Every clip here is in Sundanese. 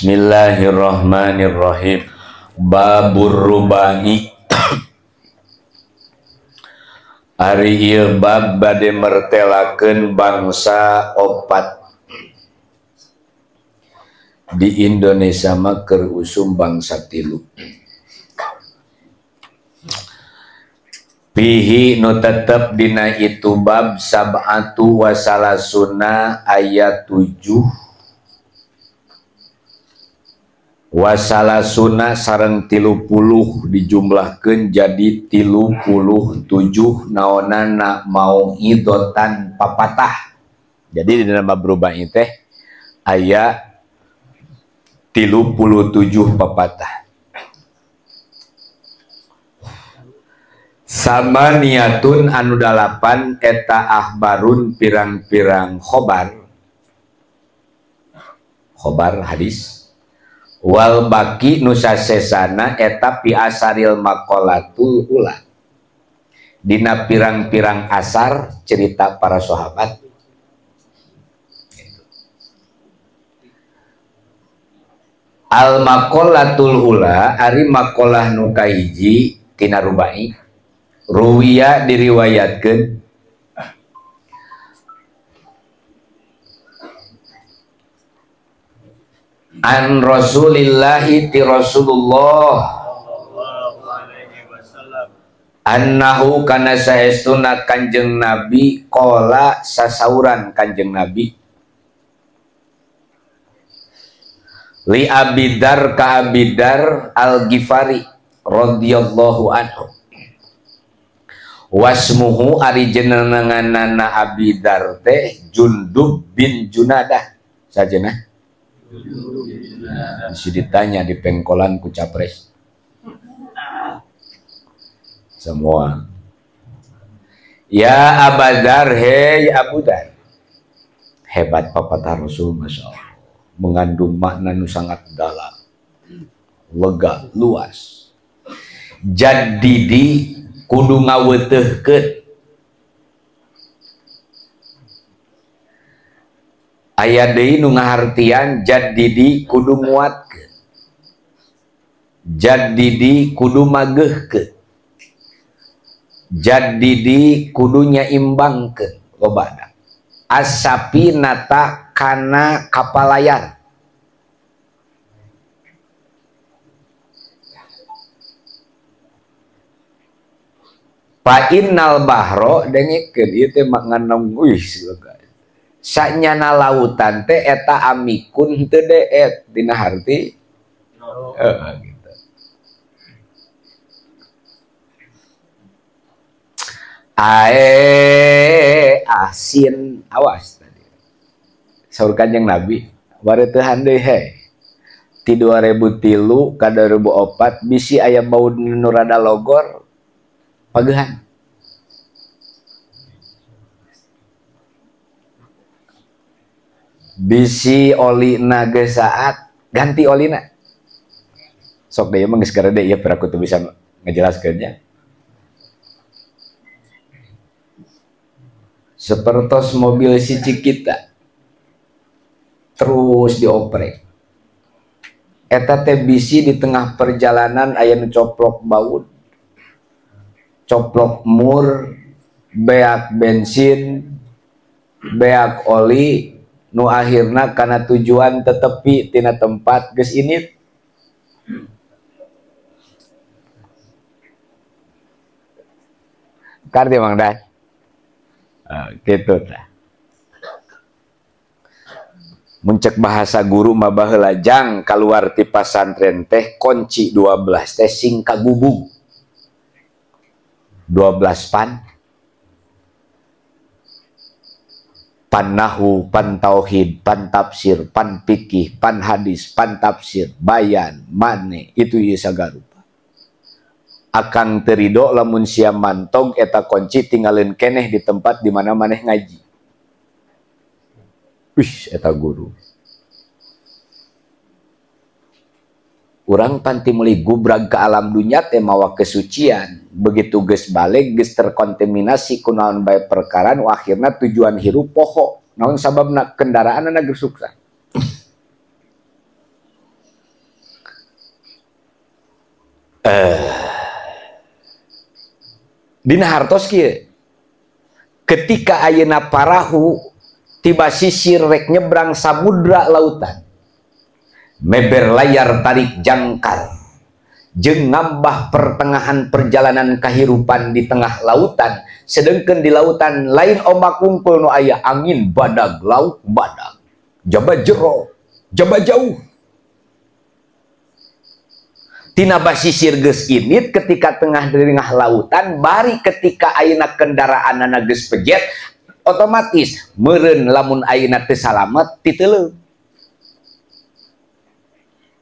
Bismillahirrahmanirrahim. Babur rubai. Ari ieu bab bade mertelakeun bangsa opat. Di Indonesia mah keur usum bangsa tilu. Pihi nu tetep dina itu bab sab'atu wasalasuna ayat 7. Wasalasuna sareng 30 dijumlahkeun jadi 37 naonana mau'idotan papatah. Jadi di dalam bab rubai teh aya 37 papatah. Samaniatun anu 8 eta ahbarun pirang-pirang khobar. Khobar hadis. Wal baki nusasesana eta pi asaril maqalatul ula. Dina pirang-pirang asar cerita para sahabat. Al maqalatul ula ari maqalah nu kahiji tina rubai. Ruwiya diriwayatkeun an Rasulillahi ti Rasulullah annahu kana saestuna Kanjeng Nabi qala sasauran Kanjeng Nabi li Abidar ka Abidar Al-Ghifari radhiyallahu anhu. Wasmuhu ari jenenganana Abidar teh Jundub bin Junadah. Sajena bisa ditanya di pengkolan ku capres semua. Ya Abadar, hei Abu Dar. Hebat papatah Rasul, Masya Allah. Mengandung makna nu sangat dalam, lega, luas. Jadidi kudu ngawetehkeun. Aya deui nu ngahartian jadidi kudu nguatkeun. Jadidi kudu mageuhkeun. Jadidi kudu nyaimbangkeun lobana. Asapi nata kana kapal layar. Fa innal bahro dengekeun ieu teh mangandung wih sanyana lautan teh eta amikun teu deet dina harti gitu. Ae asin awas tadi. Saur Kanjeng Nabi wareutehan deui he. Ti 2003 ka 2004 bisi aya bau nu rada logor pagehan. Bisi olina geus saat ganti olina. Sok deui mah geus garede ieu peraku teu bisa ngejelaskeunnya. Sepertos mobil si Cikita terus dioprek. Eta teh bisi di tengah perjalanan aya nu coplok baut, coplok mur, beak bensin, beak oli, nu akhirna kana tujuan tetepi tina tempat geus init. Karti Mang Dan. Gitu tah. Muncek bahasa guru mah baheula jang kaluar ti pasantren teh kunci 12 teh sing kagubug. 12 pan. Pan nahu, pan tauhid, pan tafsir, pan fikih, pan hadis, pan tafsir, bayan, mane, itu ieu sagarupa. Akang terido lamun sia mantog eta kunci tinggalin keneh di tempat di mana maneh ngaji. Wih, eta guru. Urang panti meuli gubrag ke alam dunya teh mawa kesucian. Begitu geus balik geus terkontaminasi ku naon bae perkara nu akhirna tujuan hirup poho. Naon sababna kendaraanna geus sukses. Dina hartos kieu. Ketika ayeuna parahu tiba sisir rek nyebrang samudra lautan. Meber layar tarik jangkar. Jeung ngambah pertengahan perjalanan kehidupan di tengah lautan, sedengkeun di lautan lain ombak wungkul nu aya angin badag laut badag. Jaba jero, jaba jauh. Tina basisir geus init ketika tengah di tengah lautan, bari ketika ayeuna kendaraanana geus pejet, otomatis meureun lamun ayeuna teu salamet titeuleum.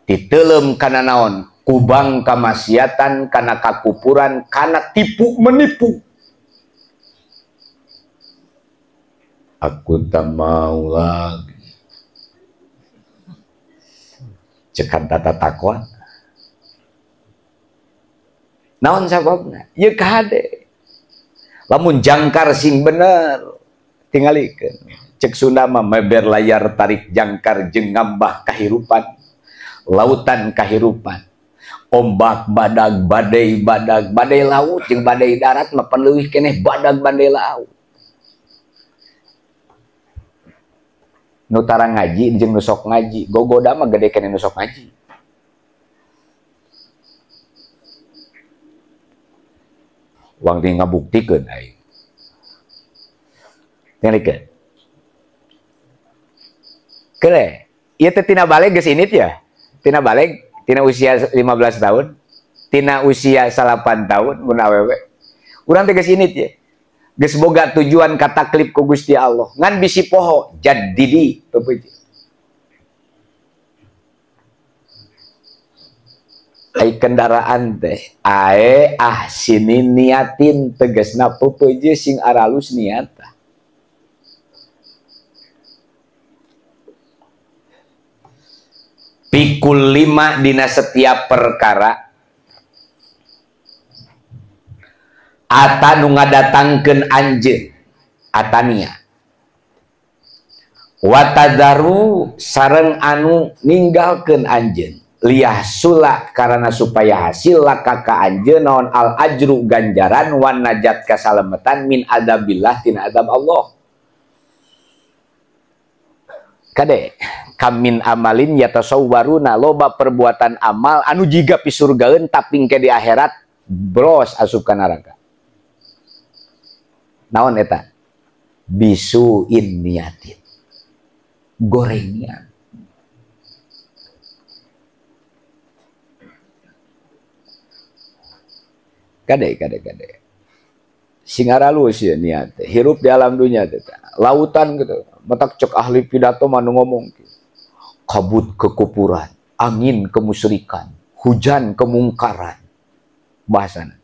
Titeuleum kana naon? Kubang kamaksiatan, kana kakupuran, kana tipu menipu. Aku tak mau lagi. Cekan tata takwa. Naon sababna? Ieu kahade. Lamun jangkar sing bener, tingalikeun. Cek Sunda mah meber layar tarik jangkar jeung ngambah kahirupan, lautan kahirupan. Ombak badag, badai badag, badai laut jeung badai darat mah pan leuwih keneh badag badai laut. Nu tara ngaji jeung nu sok ngaji, gogoda mah gede keneh nu sok ngaji. Wang teh ngabuktikeun aing. Tingalikeun. Kele, ieu teh tina baleg geus init ya. Tina baleg, tina usia 15 tahun, tina usia 8 tahun mun awewe. Urang teh geus init ya. Geus boga tujuan kataklif ku Gusti Allah. Ngan bisi poho jadidi pepeje. Ai kendaraan teh ae ah sini niatin tegasna pepeje sing aralus niata. Pikul lima dina setiap perkara ata nu ngadatangkeun anjeun atania watadaru sareng anu ninggalkeun anjeun liyah sula karena supaya hasil laka ka anjeun naon al ajru ganjaran wan najat kasalametan min adabillah tina adab Allah. Kade kamin amalin yatasawwaruna loba perbuatan amal anu jiga pisurgaeun tapi engke di akhirat bros asup ka neraka. Naon eta? Bisuin niatin. Goreng niat. Kade kade kade. Sing aralus ya niat. Hirup di alam dunia teh. Lautan gitu. Matak cek ahli pidato mah nu ngomong kabut kekufuran, angin kemusyrikan, hujan kemungkaran. Bahasana.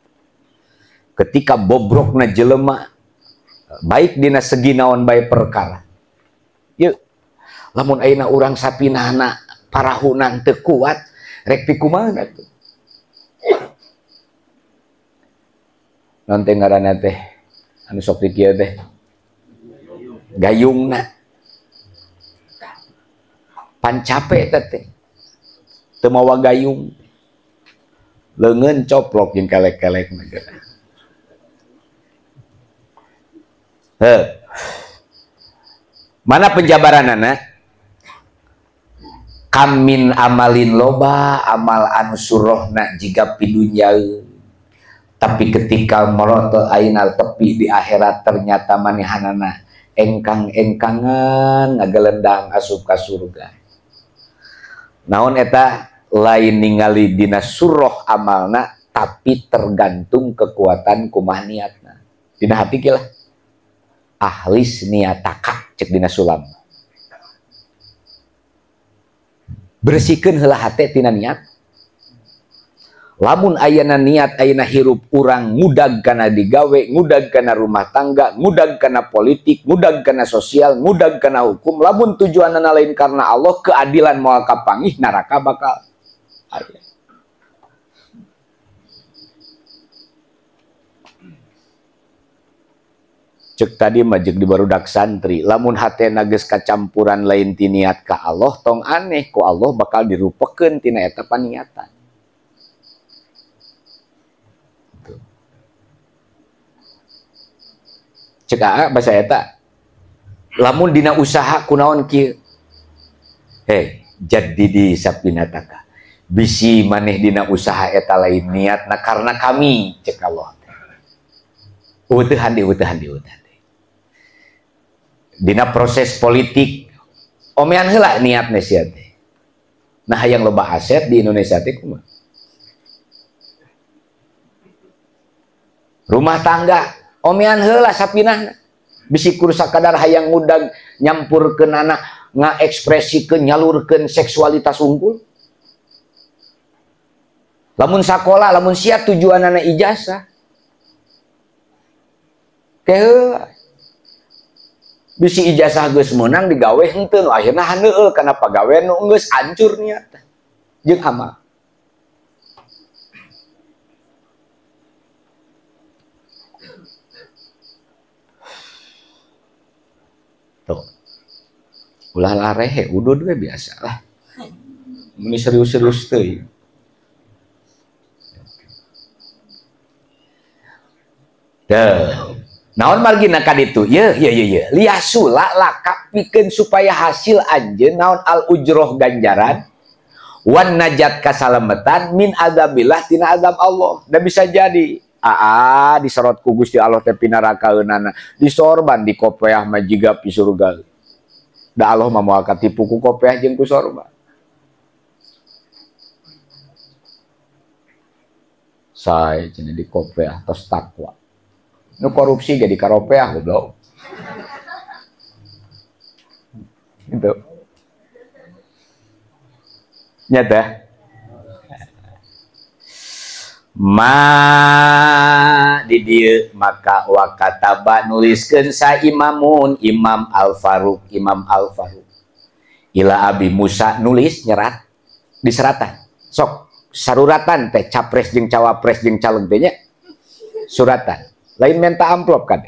Ketika bobrokna jelema baik dina segi naon bae perkara. Yeuh. Lamun ayeuna urang sapinahna parahunan teu kuat, rek pikumaha tuh. Naon teh ngaranna teh? Anu sok di kieu teh. Gayungna. Pan capek teh. Teu mawa gayung. Leungeun coplok jeung kelek-kelek mah. Heuh. Mana penjabaranana? Kamin amalin loba amal anu surrohna jiga pidunyaeun. Tapi ketika meroto ainal tepi di akhirat ternyata manehanana engkang-engkangan ngagelendang asup ka surga. Naon eta lain ningali dina surroh amalna tapi tergantung kekuatan kumaha niatna. Dina hati kilah. Ahlis niataka cek dina sulam. Bersihkeun heula hate tina niat. Lamun ayana niat ayana hirup urang ngudag kana digawe, ngudag kana rumah tangga, ngudag kana politik, ngudag kana sosial, ngudag kana hukum. Lamun tujuanana lain karena Allah, keadilan moal kapangih, neraka bakal aya. Cek tadi mah jeung di barudak santri, lamun hatena geus kacampuran lain ti niat ka Allah, tong aneh ku Allah bakal dirupekeun tina eta paniatan. Cek aa bahasa eta. Lamun dina usaha kunaon kieu. Hei, jadi di sapinataka. Bisi maneh dina usaha eta lain niatna karena kami cek Allah. Eueuhan deui, eueuhan deui, eueuhan deui. Dina proses politik omean heula niatna sia teh. Nah hayang loba aset di Indonesia teh kumaha? Rumah tangga omean heula sapinahna. Bisi kur sakadar hayang ngudag nyampurkeun anak ngaekspresikeun nyalurkeun seksualitas unggul. Lamun sakola, lamun sia tujuanana ijazah. Keheula. Bisi ijazah geus meunang digawe henteu nu akhirna haneueul kana pagawean nu geus hancur niat jeung amal. Tuh. Ulah larehe udud we biasa lah. Mun serius-serius teuing. Tuh. Naon margina ka ditu? Ye ye ye ye. Liyasula laka pikeun supaya hasil anjeun naon al ujroh ganjaran wan najat kasalametan min adzabillah tina azab Allah. Da bisa jadi aa disorot ku Gusti Allah teh pinarakaeunana, disorban di kopeah mah jiga pi surga. Da Allah mah moal katipu ku kopeah jeung ku sorban. Sae cenah di kopeah tos takwa. Nu korupsi jadi karopeah goblok. Gitu. Nyata. Ma di dieu maka wakataba nuliskeun sa imamun Imam Al-Faruq, Imam Al-Faruq. Ila Abi Musa nulis nyerat di seratan. Sok saruratan teh capres jeung cawapres jeung caleg teh nya. Suratan. Lain minta amplop kan?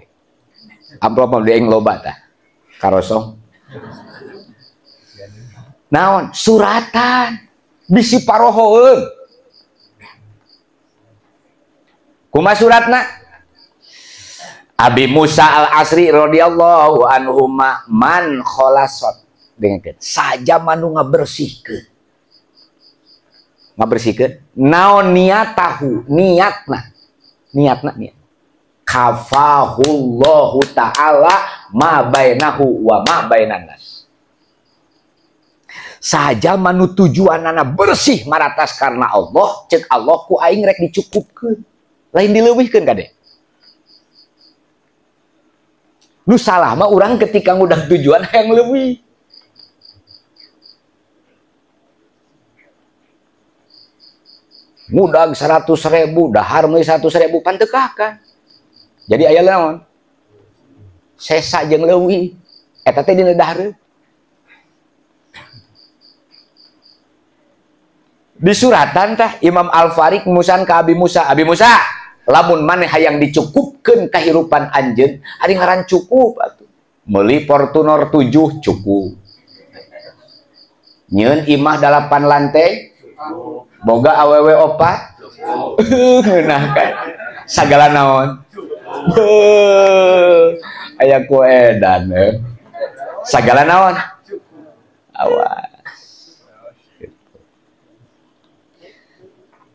Amplop mah deung loba tah. Karosong. Naon? Suratan. Bisi parohoeun. Kumaha suratna? Abi Musa Al-Asri radhiyallahu anhuma man kholasot. Dengekeun. Saja manu ngabersihkeun. Ngabersihkeun naon niatahu, niatna. Niatna niat. Kafahullahu ta'ala ma bainahu wa ma bainan nas. Saja manu tujuanana bersih maratas karena Allah, cek Allah ku aing rek dicukupkeun. Lain dileuwihkeun kade. Nu salah mah urang ketika ngudah tujuan hayang leuwih. Ngudag 100.000, dahar meuli 100.000 pan teu kakan. Jadi aya naon? Sesa jeung leuwih. Eta teh dina dahareun. Di suratan tah Imam Al-Faruq musan ka Abi Musa, Abi Musa, lamun maneh hayang dicukupkeun kahirupan anjeun, ari ngaran cukup atuh. Meuli Fortuner 7 cukup. Nyeun imah 8 lantai, boga awewe 4, cukup. Ngeunah kan. Sagala naon? Aya ku edan sagala naon? Awas.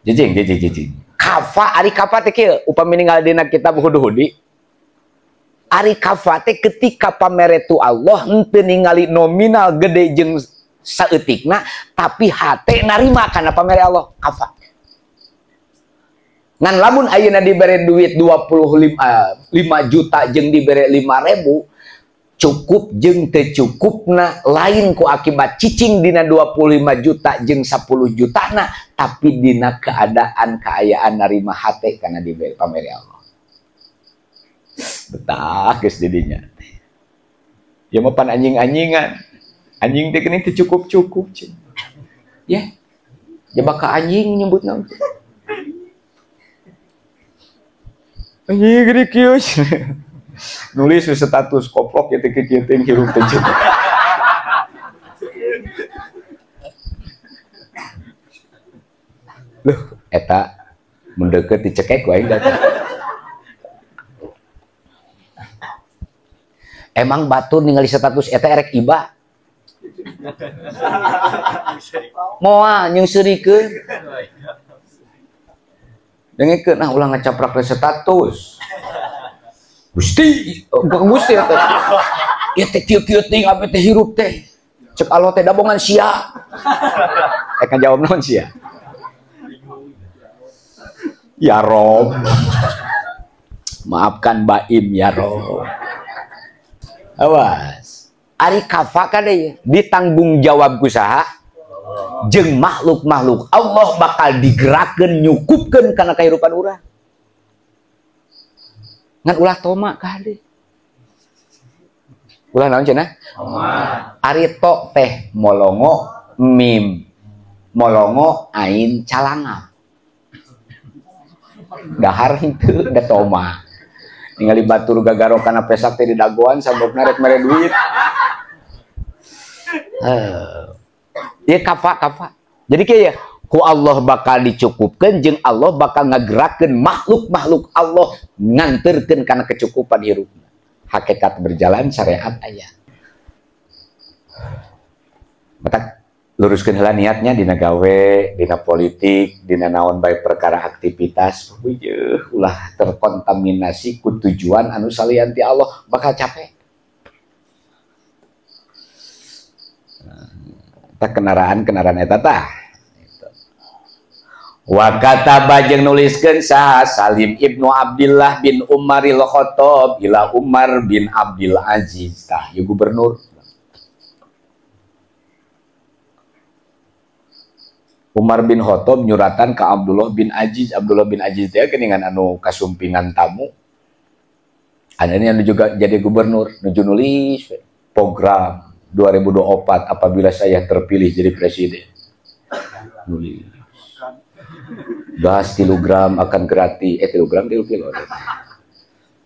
Jijing jijing jijing. Kafa ari kafa teh kieu upami ninggal dina kitab Hudhudi. Ari kafa teh ketika pameretu Allah henteu ningali nominal gede jeung saeutikna tapi hate narima kana pamere Allah kafa. Ngan lamun ayeuna dibere duit 25 juta jeung dibere 5.000 cukup jeung teu cukupna lain ku akibat cicing dina 25 juta jeung 10 jutana tapi dina keadaan kaayaan narima hate kana dibere pamere Allah. Betah geus didinya. Ya mah pan anjing-anjingan. Anjing teh geuning teu cukup-cukup cing. Ya. Ya baka anjing nyebut naon. Anjing gede kieu. Nulis status koplok ya teh kieu teh hirup teh. Loh, eta mun deukeut dicekek ku aing datang. Emang batur ningali status eta erek iba. Moal nyeungseurikeun. Dengekeun ah ulah ngacaprak status. Gusti, Gusti eta. Ieu teh kieu-kieu teuing abdi teh hirup teh. Cek Allah teh dabongan sia. Rek ngajawab naon sia? Ya Rob. Maafkan Baim ya Rob. Awas. Ari kafa kade ditanggung jawab ku saha? Jeung makhluk-makhluk Allah bakal digerakkeun nyukupkeun kana kahirupan urang. Ngan ulah toma kade. Ulah naon cenah? Toma. Ari to teh molongo mim molongo ain calangap. Dahar henteu da toma. Ningali batur gagaro kana pesak teh didagoan sababna rek mere duit. Ieu kafa. Jadi kieu ya, ku Allah bakal dicukupkeun jeung Allah bakal ngagerakeun makhluk-makhluk Allah nganterkeun kana kecukupan hirupna. Hakikat berjalan syariat aya. Matak luruskeun heula niatnya dina gawe, dina politik, dina naon bae perkara aktivitas, heueuh ulah terkontaminasi ku tujuan anu salian ti Allah bakal capek. Tak kendaraan-kendaraan eta tah. Wa kataba jeung nuliskeun saha Salim ibnu Abdillah bin Umaril Khattab ila Umar bin Abdul Aziz tah ieu gubernur. Umar bin Khattab nyuratan ka Abdullah bin Aziz. Abdullah bin Aziz teh geuningan anu kasumpingan tamu. Anu anu juga jadi gubernur nuju nulis program 2024 apabila saya terpilih jadi presiden. Nulis. Gas 3 gram akan gratis, 3 gram 3 kilo.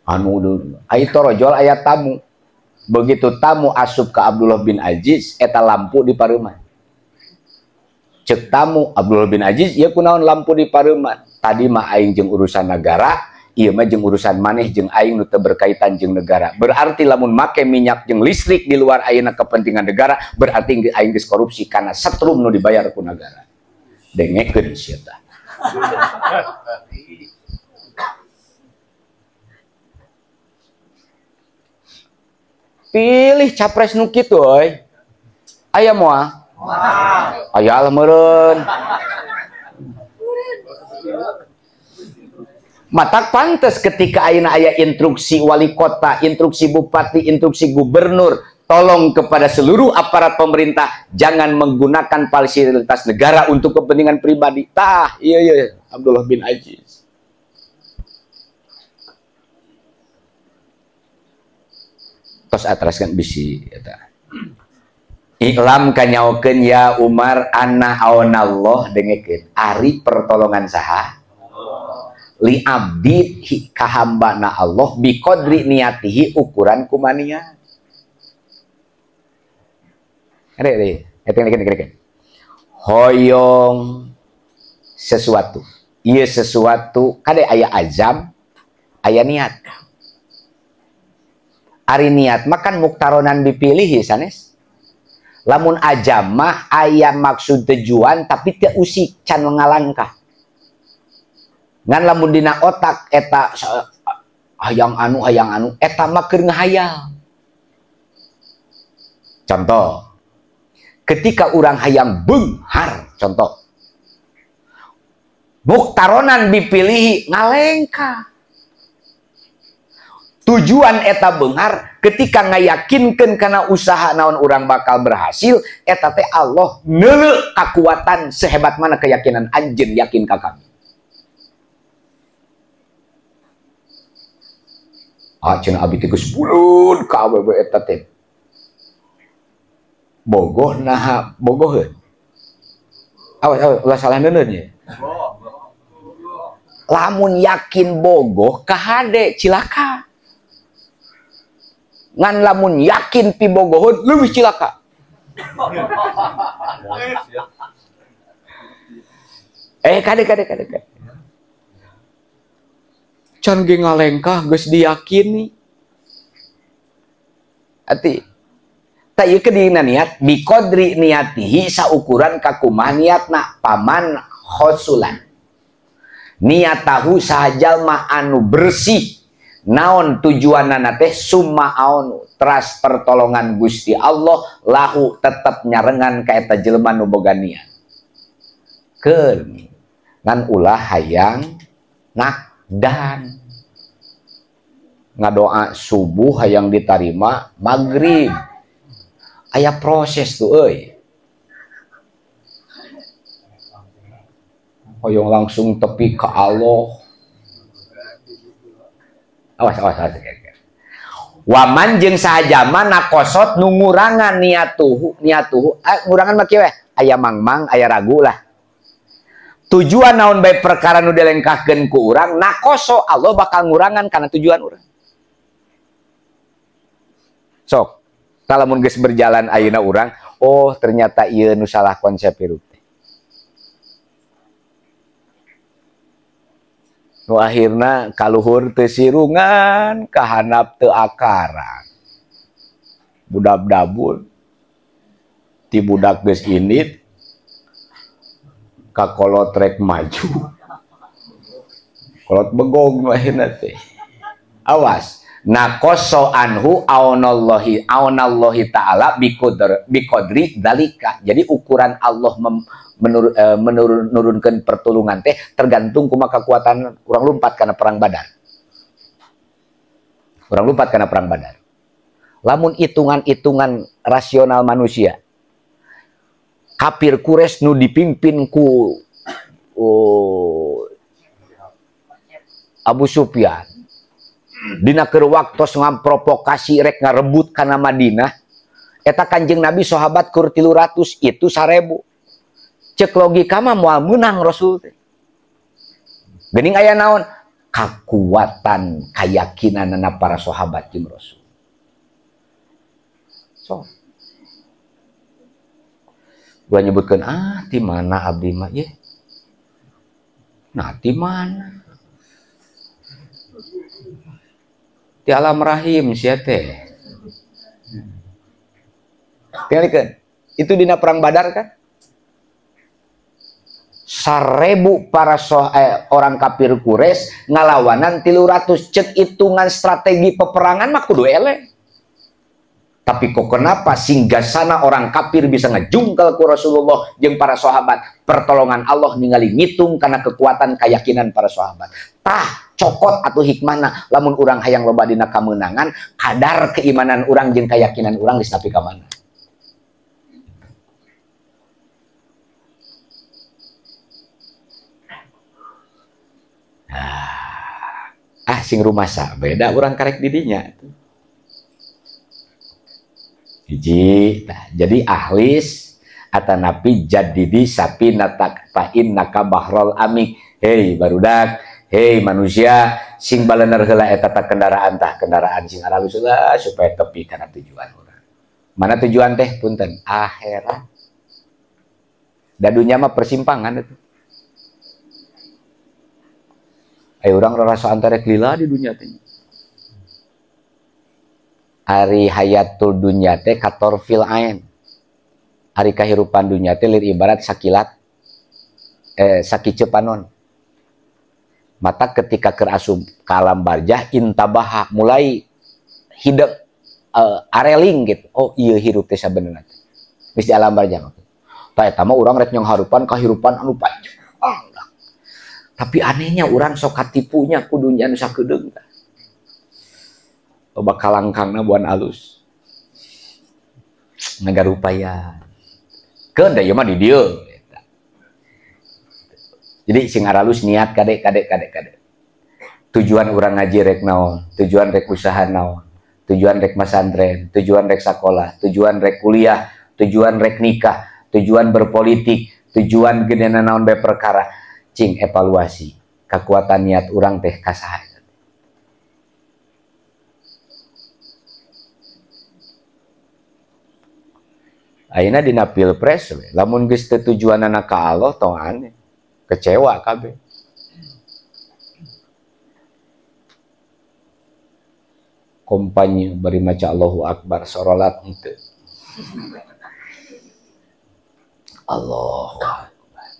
Anu ai torojol aya tamu. Begitu tamu asup ke Abdullah bin Aziz eta lampu di pareuman. Cek tamu Abdullah bin Aziz ieu kunaon lampu di pareuman? Tadi mah aing jeung urusan negara, ieu mah jeung urusan maneh jeung aing nu teu berkaitan jeung negara. Berarti lamun make minyak jeung listrik di luar ayeuna kepentingan negara, berarti aing geus korupsi karena setrum nu dibayar ku negara. Dengekeun sia tah. Pilih capres nu kitu euy. Aya moal? Aya lah meureun. Matak pantes ketika ayeuna aya instruksi wali kota, instruksi bupati, instruksi gubernur, tolong kepada seluruh aparat pemerintah jangan menggunakan fasilitas negara untuk kepentingan pribadi. Tah, iya iya Abdullah bin Aziz. Tos atraskan bisi eta. Iklam kanyaokeun ya Umar anna aunallah dengekeun ari pertolongan saha? Li abdi kahambana Allah biqadri niatihi ukuran kumania. Re eta ngene. Hoyong sesuatu. Ieu sesuatu kade aya azam, aya niat. Ari niat mah kan muktaronan dipilih sanes. Lamun azam mah aya maksud tujuan tapi teu usik can ngalangkah. Ngan lamun dina otak eta hayang anu eta mah keur ngahayal. Contoh, ketika urang hayang beunghar, contoh muktaronan dipilih ngalengkah. Tujuan eta beunghar ketika ngayakinkeun kana usaha naon urang bakal berhasil, eta teh Allah neuleuh kakuatan sehebat mana keyakinan anjeun yakin ka kami. Ah cenah abi teh geus bulun ka awewe eta teh. Bogoh naha bogoheun. Awas awas ulah salah neuneun ye. Lamun yakin bogoh kahade cilaka. Ngan lamun yakin pibogoheun leuwih cilaka. Kade. Can ge ngalengkah geus diyakini. Ati tah ieu ke dina niat biqadri niatihi saukuran kakumaha niatna paman khosulan. Niatahu sahajalma anu bersih naon tujuanana teh summa aonu teras pertolongan Gusti Allah lahu tetep nyarengan ka eta jelema nu boga niat. Keun ngan ulah hayang nakdan ngadoa subuh hayang ditarima maghrib. Aya proses tuh euy. Hoyong langsung tepi ke Allah. Awas awas awas. Waman jeung sahajama nakosot nu ngurangan niatuhu niatuhu ngurangan mah kieu we aya mangmang aya ragu lah. Tujuan naon bae perkara nu dilengkahkeun ku urang nakoso Allah bakal ngurangan kana tujuan urang. Sok lamun geus berjalan ayeuna urang, oh ternyata ieu nu salah konsep hirup teh. Nu akhirna kaluhur teu sirungan, kahanap teu akaran. Budab-dabun ti budak geus indit ka kolot rek maju. Kolot begog nu akhirna teh. Awas. Nakoso anhu aunallahi aunallahi ta'ala biqadri dalika. Jadi ukuran Allah menurunkan pertolongan teh tergantung kumaha kekuatan urang lumpat karena perang Badar. Urang lumpat karena perang Badar. Lamun hitungan-hitungan rasional manusia, kafir Quraisy nu dipimpin ku Abu Sufyan dina keur waktos ngamprovokasi rek ngarebut kana Madinah, eta Kanjeng Nabi sahabat kur 300 itu 1000. Cek logika mah moal meunang Rasul teh. Geuning aya naon? Kakuatan kayakinanana para sahabat jeung Rasul. So. Gua nyebutkeun ah ti mana abdi mah ye? Nah ti mana? Di alam rahim sia teh. Tinggalikeun. Itu dina perang Badar kan? 1000 para orang kafir Quraisy ngalawanan 300. Cek hitungan strategi peperangan mah kudu eleh. Tapi kok kenapa singgasana orang kafir bisa ngejungkel ku Rasulullah jeung para sahabat? Pertolongan Allah ningali ngitung karena kekuatan keyakinan para sahabat. Tah cokot atau hikmahna lamun urang hayang loba dina kamenangan, kadar keimanan urang jeung keyakinan urang geus nepi ka mana. Ah sing rumasa beda urang karek didinya. Hiji, nah, jadi ahlis atanapi jadidi sapi natak fa'in naka bahrol amik. Hei barudak, hei manusia, sing balener heula eta ta kendaraan tah kendaraan sing aralus heula supaya tepi kana tujuan urang. Mana tujuan teh punten? Akhirat. Da dunya mah persimpangan itu. Ayo urang rarasaan teh rek lila di dunya teh. Ari hayatul dunya teh katorfil ain. Ari kahirupan dunya teh lir ibarat sakilat sakicepanon. Mata ketika keur asup ka alam barjah intabaha mulai hidep areling gitu. Oh iya hirup teh sabenerna teh. Geus di alam barjah mah. Tah eta mah urang rek nyangharupan kahirupan anu panjang. Tapi anehnya urang sok katipunya ku dunya anu sakedeung tah. Loba kalangkangna buan alus. Ngagarupaya. Keun da ieu mah di dieu. Jadi sing aralus niat kade kade kade kade. Tujuan urang ngaji rek naon, tujuan rek usaha naon, tujuan rek masantren, tujuan rek sakolah, tujuan rek kuliah, tujuan rek nikah, tujuan berpolitik, tujuan gedena naon bae perkara. Cing evaluasi kekuatan niat urang teh ka saha. Ayeuna dina pilpres we, lamun geus teu tujuanana ka Allah tong aneh. Kecewa kabeh. Kompanye bari maca Allahu Akbar sorolat henteu. Allahu Akbar.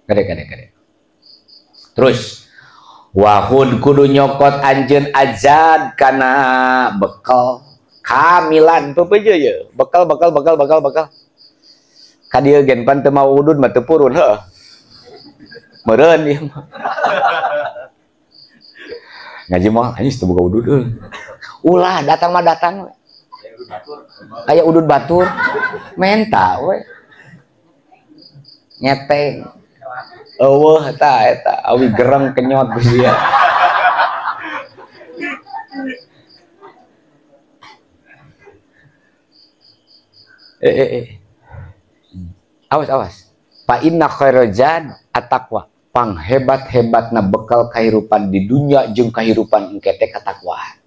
Kade kade kade. Terus wahud kudu nyokot anjeun azad kana bekal kamilan pepeje ye bekal bekal bekal bekal bekal. Ka dieu gen pan teu mau udud mah teu purun heuh. Meureun ieu mah. Ngaji mah anjing teu boga udud euy. Ulah datang mah datang we. Aya udud batur menta we. Ngeteng. Eueuh eta eta awi gereng kenyot geus ieu. Awas awas. Fa inna khairal at-taqwa. Panghebat-hebatna bekal kahirupan di dunia jeung kahirupan engke teh katakwaan.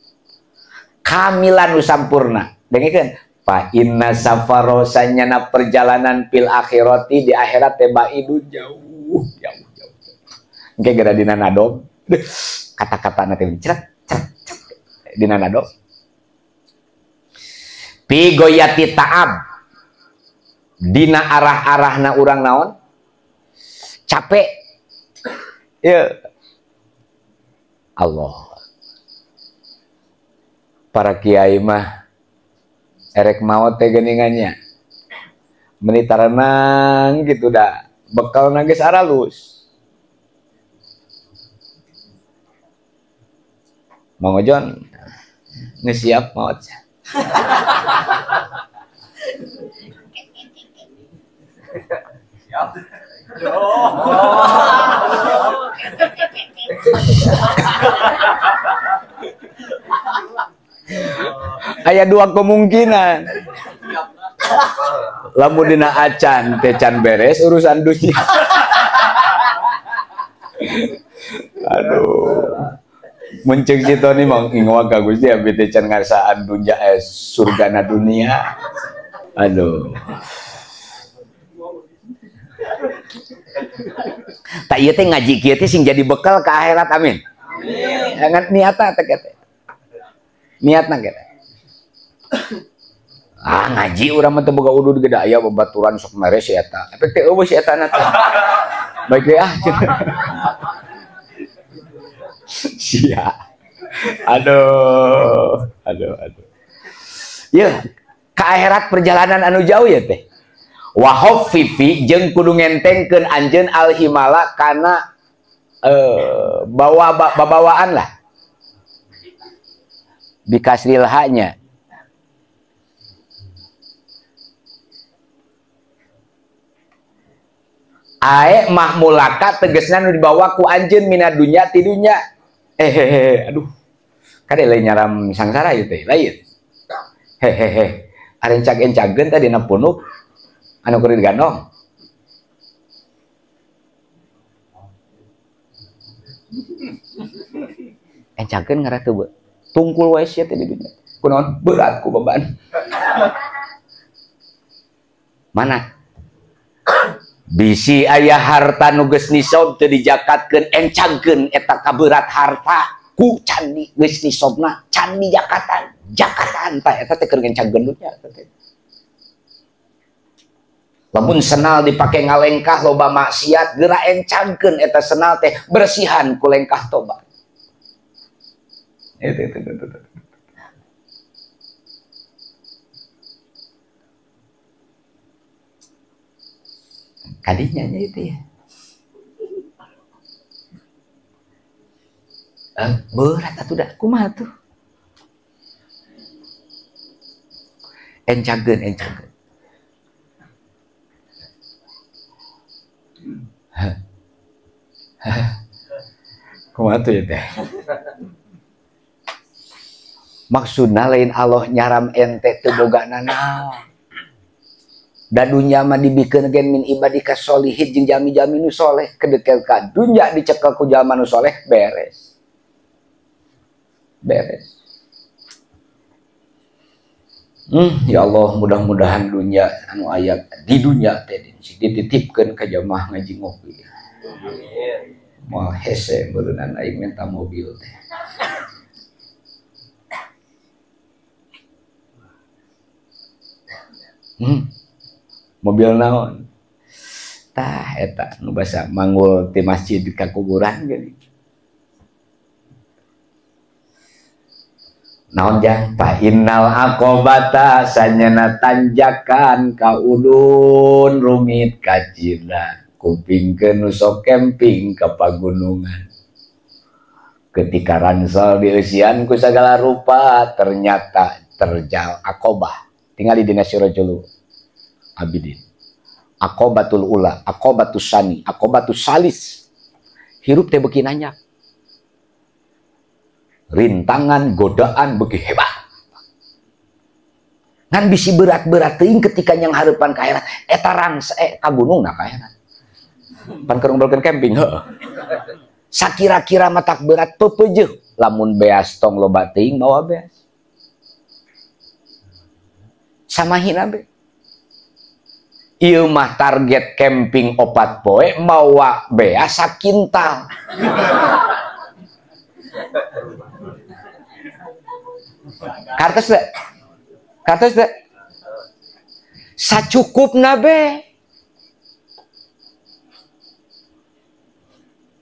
Kamilan nu sampurna. Dengekeun, fa inna safaro sanyana perjalanan fil akhirati di akhirat teh baidun jauh jauh jauh. Engke geura dina nadom. Kata-katana teh cret cret cret dina nadom. Pi goyati ta'ab. Dina arah-arahna urang naon? Capek. Ya Allah. Para kiai mah erek maot teh geuningannya. Meni tarenang gitu dah. Bekal geus aralus. Mang Ojon geus siap maot. Siap. Aya dua kemungkinan. Lamun dina acan teh can beres urusan dunia. Aduh. Mun ceuk si Tony mah ingwa ka Gusti abdi teh can ngarasaan dunya surgana dunia. Aduh. Tak ieu teh ngaji kieu teh sing jadi bekal ke akhirat, amin. Amin. Niatna teh teh. Niatna teh. Ah ngaji urang mah teu boga udud gede aya babaturan sok mere si eta. Tapi teh eueuh si eta na teh. Baik deui ah. Sia. Aduh, aduh, aduh. Yeuh, ke akhirat perjalanan anu jauh ya teh. Wa khaffifi jeung kudu ngentengkeun anjeun al-himala kana bawa babawaan lah. Bikasril haknya. Ae mahmulaka tegesna nu dibawa ku anjeun mina dunya ti dunya. Hehehe, aduh. Kade lain nyaram sangsara ieu teh, lain. Hehehe. Arencag-encageun teh dina punuk anu keur digandong. Encageun ngarah teu beuh. Tungkul wae sia teh di dunya. Kunaon berat ku beban. Mana? Bisi aya harta nu geus nisab teu dijakatkeun, encangkeun eta kaberat harta ku candi geus nisabna, candi jakatan, jakatan tah eta teh keur ngencangkeun dunya eta teh. Lamun senal dipake ngalengkah loba maksiat, geura encangkeun eta senal teh bersihan ku lengkah tobat. Itu. Kadinya itu ya. Berat atuh dah kumaha tuh. Encageun encageun. Kumaha tuh ya teh. Maksudna lain Allah nyaram ente teu boga nanaon. Da dunya mah dibikeun gen min ibadika sholihin jeung jami-jami nu soleh kedekel ka dunya dicekel ku jalma nu soleh beres. Beres. Ya Allah mudah-mudahan dunya anu aya di dunya teh dititipkeun ka jamaah ngaji ngopi. Amin. Moal hese meureunana aing minta mobil teh. Mobil naon? Tah eta nu basa manggul ti masjid ka kuburan geuning. Naon jang? Fa innal aqobata sanyana tanjakan ka udun rumit kacina. Kupingkeun nu sok camping ka pagunungan. Ketika ransel dieusian ku sagala rupa ternyata terjal akobah. Tingali dina Sirajul Abidin. Akobatul ula, akobatus sani, akobatus salis. Hirup teh beuki nanyak. Rintangan, godaan beuki hebat. Ngan bisi berat-berat teuing ketika nyang hareupan ka akhirat eta rangsa ka gunung na ka akhirat. Pan keur ngobrolkeun camping heuh. Sakira-kira matak berat pepejeuh lamun beas tong loba teuing mawa beas. Samahina be. Ieu mah target camping 4 poe mawa beas sakintal. Kartos teh? Kartos teh? Sacukupna be.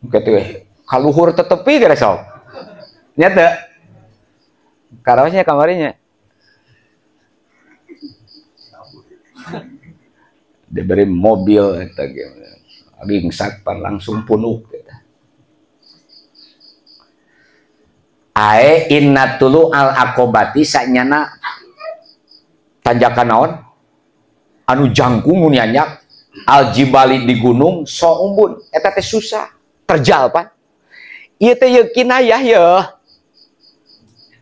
Gitu kaluhur tetepi kira sok. Nya teu? Karaosnya kamarinya. Diberi mobil eta ge. Ringsak pan langsung punuk eta. Ae inna tulu al akobati sanyana tanjakan naon anu jangkung nu nyanyak al jibali di gunung so umbun eta teh susah terjal pan ieu teh yeuh kinayah yeuh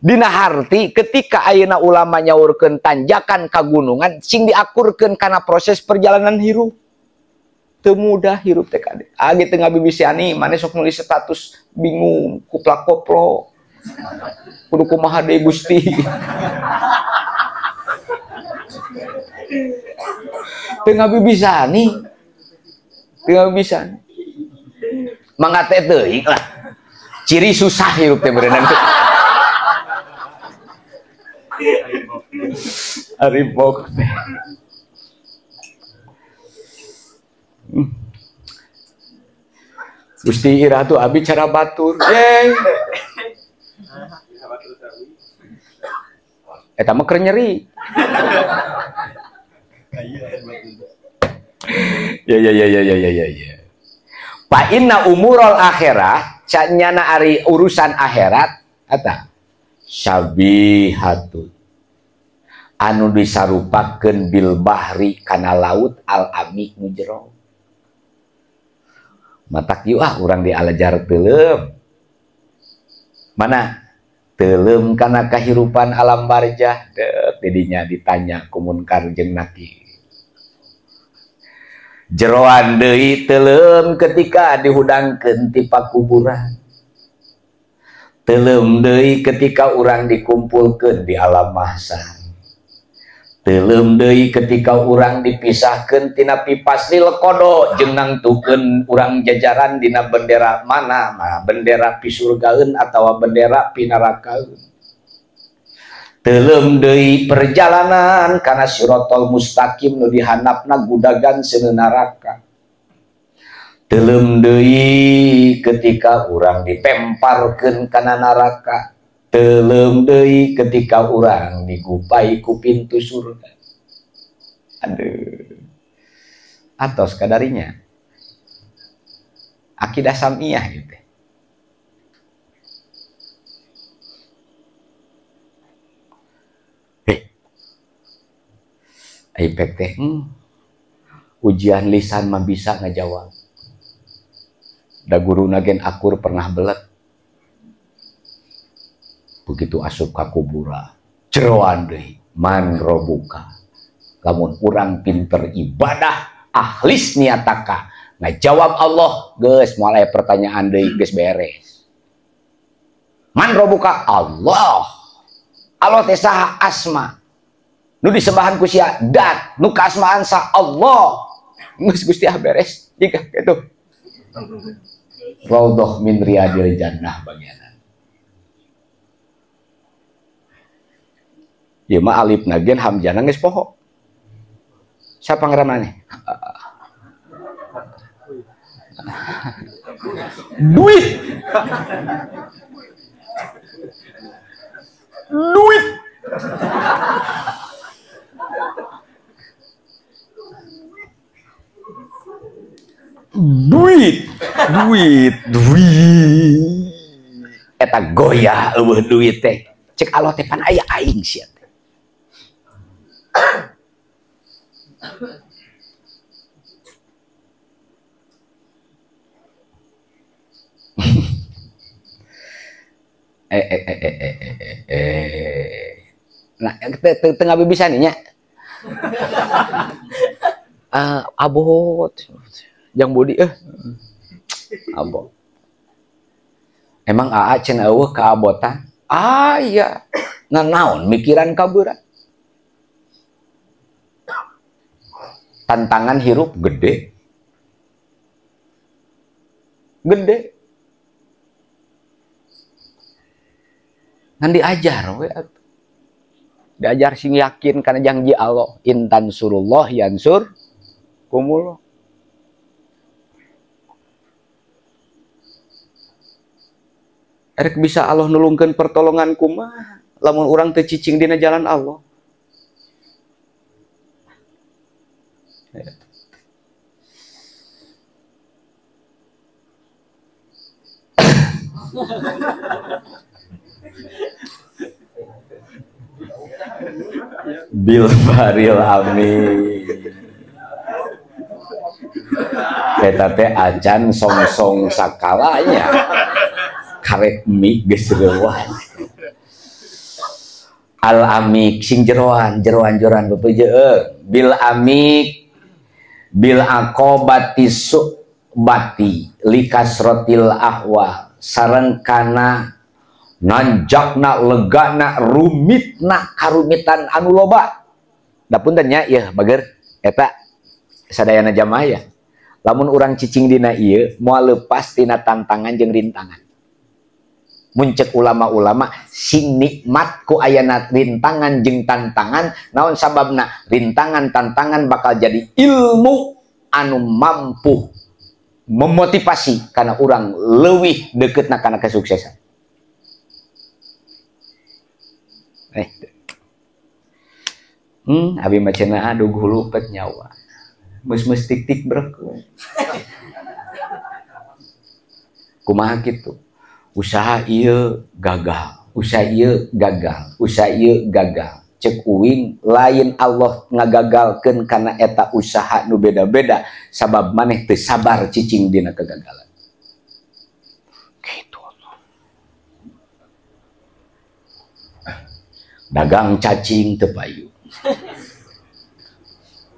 dina harti ketika ayeuna ulama nyaurkeun tanjakan ka gunungan sing diakurkeun kana proses perjalanan hirup. Teu mudah hirup teh kade. Age teu ngabibisiani mane sok nulis status bingung kuplak koplo. Kudu kumaha deui Gusti. Teu ngabibisani. Teu ngabibisani. Mangga teh teuing lah. Ciri susah hirup teh berenang. Aripok teh. Gusti Ira tuh abi cara batur. Yeay. Eta mah keur nyeri. Ya ya ya ya ya ya ya. Fa inna umurul akhirah, canyana ari urusan akhirat eta syabihatun. Anu disarupakeun bil bahri kana laut al amik nu jero. Matak yeuh ah urang dialajar teuleum. Mana? Teuleum kana kahirupan alam barzah deuk didinya ditanya ku munkar jeung nakir. Jeroan deui teuleum ketika dihudangkeun ti pakuburan. Teuleum deui ketika urang dikumpulkeun di alam mahsyar. Teuleum deui ketika urang dipisahkeun tina pipasli lekodo jeung nangtukeun urang jajaran dina bendera mana, mana bendera pisurgaeun atawa bendera pinarakaeun. Teuleum deui perjalanan kana sirotol mustaqim nu dihandapna gudagan seuneu neraka. Teuleum deui ketika urang dipemparkeun kana neraka. Teuleum deui ketika urang digupai ku pintu surga. Aduh. Atos kadarinya. Akidah samiyah gitu. Ipek teh, ujian lisan mah bisa ngajawab. Da guru nagen akur pernah belet. Begitu asup ka kubura, jeroan deui, man robuka. Lamun urang pinter ibadah, ahlis niataka. Ngajawab Allah, geus moal aya pertanyaan deui, geus beres. Man robuka Allah. Allah teh saha asma. Nu disembahan ku sia dat, nu kaasmaan sa Allah. Geus Gusti ah beres, jika kitu. Raudhah min riyadil jannah bagianan. Ieu mah alifna gen hamzahna geus poho. Siapa ngaran maneh? Duit. Duit. Duit, duit, duit. Eta goyah eueuh duit teh. Cek Allah teh pan aya aing sia teh. Nah, tengah bisa nih nya. Abot. Yang bodi abot. Emang aa cenah eueuh kaabotan? Ah iya. Ngan naon mikiran kabeura. Tantangan hirup gede. Gede. Ngan diajar we atuh. Diajar sing yakin kana janji Allah, intan surullah yansur kumullah. Erek bisa Allah nulungkeun pertolongan kumaha lamun urang teu cicing dina jalan Allah. Bil baril amin. Eta teh acan song-song sakalanya. Karek mie geus reuan. Al amik sing jeroan, jeroan jeroan bepejeung. Bil amik bil aqobati su'bati likasrotil ahwa sareng kana nanjakna legana rumitna karumitan anu loba. Da punten nya ieu bager eta sadayana jamaah ya. Lamun urang cicing dina ieu moal leupas tina tantangan jeung rintangan. Muncek ulama-ulama sing nikmat ku ayana rintangan jeung tantangan, naon sababna rintangan tantangan bakal jadi ilmu anu mampu memotivasi karena urang leuwih deketna kana kesuksesan. Abi mah cenah aduh hulupet nyawa. Mus-mus tik-tik brek. Kumaha kitu? Usaha ieu gagal, usaha ieu gagal, usaha ieu gagal. Cek uing lain Allah ngagagalkeun kana eta usaha nu beda-beda sabab maneh teu sabar cicing dina kegagalan. Kitu Allah. Dagang cacing teu payu.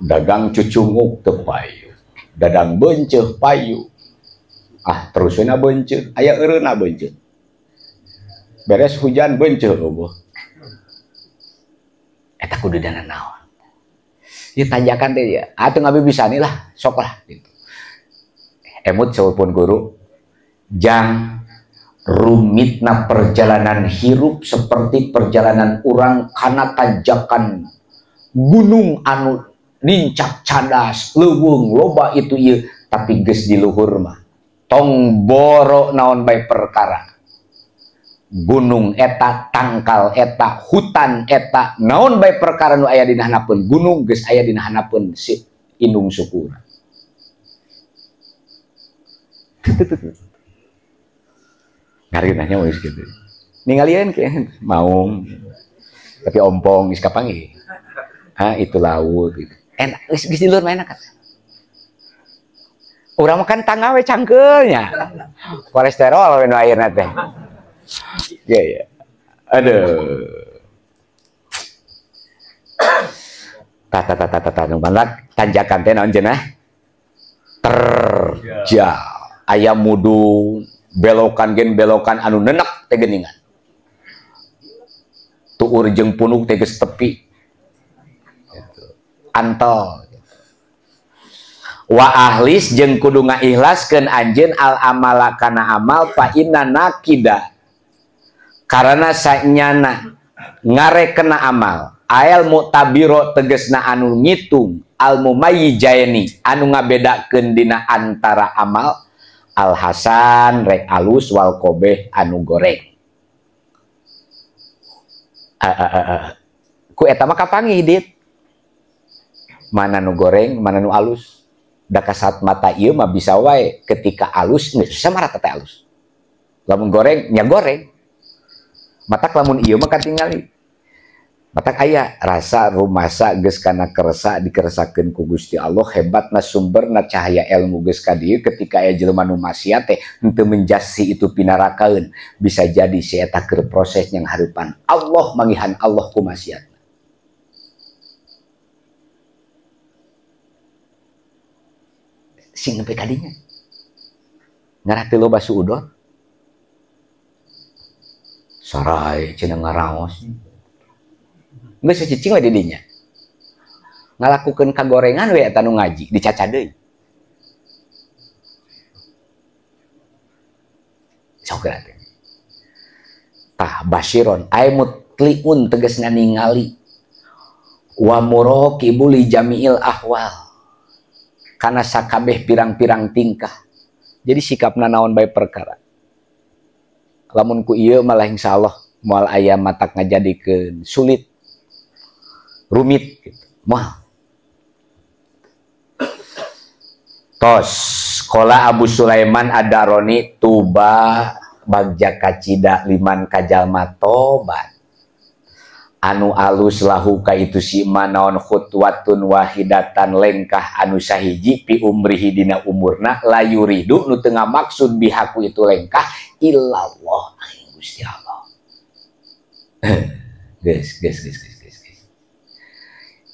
Dagang cucunguk teu payu. Dadang benceuh payu. Ah terusna benceuh, aya eureunna benceuh. Beres hujan benceuh eueuh. Eta kudu dana naon. Ieu tanjakan teh ya, atuh ngabi bisa nih lah, sok lah gitu. Emut saupun guru jang rumitna perjalanan hirup seperti perjalanan urang kana tanjakan gunung anu nincak cadas, leuweung loba itu ieu, tapi geus di luhur mah. Tong boro naon bae perkara. Gunung eta, tangkal eta, hutan eta, naon bae perkara nu aya dina hanapeun gunung geus aya dina hanapeun si indung sukura. Ngarinahnya geus kitu. Ningalieun ke maung. Tapi ompong geus kapanggih. Ah itu laut gitu. Enak geus di luhur mah enak kan. Urang makan tangga we cangkeulnya. Kolesterol we nu airna teh. Ya ya. Aduh. Tata tata tata nu mantak tanjakan teh naon cenah? Terjal. Aya mudun, belokan gen belokan anu nenek teh geuningan. Tuur jeung punuk teh geus tepi. Gitu. Antel. Wa ahlis jeung kudu ngaikhlaskeun anjeun al amala kana amal fa inna nakida karena sanyana ngarekena amal ael mu'tabiro tegesna anu ngitung al mumayyijaini anu ngabedakeun dina antara amal al hasan rek alus wal kobeh anu goreng. Ku eta mah kapanggih dit mana nu goreng mana nu alus. Da kasat mata ieu mah bisa wae ketika alus geus susah marata teh alus. Lamun goreng nya goreng. Matak lamun ieu mah katingali. Matak aya rasa rumasa geus kana kersa dikeresakeun ku Gusti Allah hebatna sumberna cahaya ilmu geus ka dieu ketika aya jelema nu maksiat teh henteu menjasi itu pinarakaeun bisa jadi si eta keur proses yang hareupan Allah mangihan Allah ku maksiat. Sing nepi kadinya ngarah teu loba suudon sarai cenah ngaraos geus cicing we di dinya ngalakukeun kagorengan we eta nu ngaji dicaca deui sok geura teh tah basyiron ay mutliun tegasna ningali wa muraqibul li jami'il ahwal karena sakabeh pirang-pirang tingkah. Jadi sikapna naon bae perkara. Lamun ku ieu malah insyaallah moal aya matak ngajadikeun sulit. Rumit gitu. Moal. Tos qala Abu Sulaiman Ad-Darani tuba bagja kacida liman kajalma tobat. Anu alus lahu ka itu si manaon khutwatun wahidatan lengkah anu sahiji pi umrihi dina umurna la yuridu nu teu ngamaksud bihaku itu lengkah illallah Gusti Allah. Geus geus geus geus geus.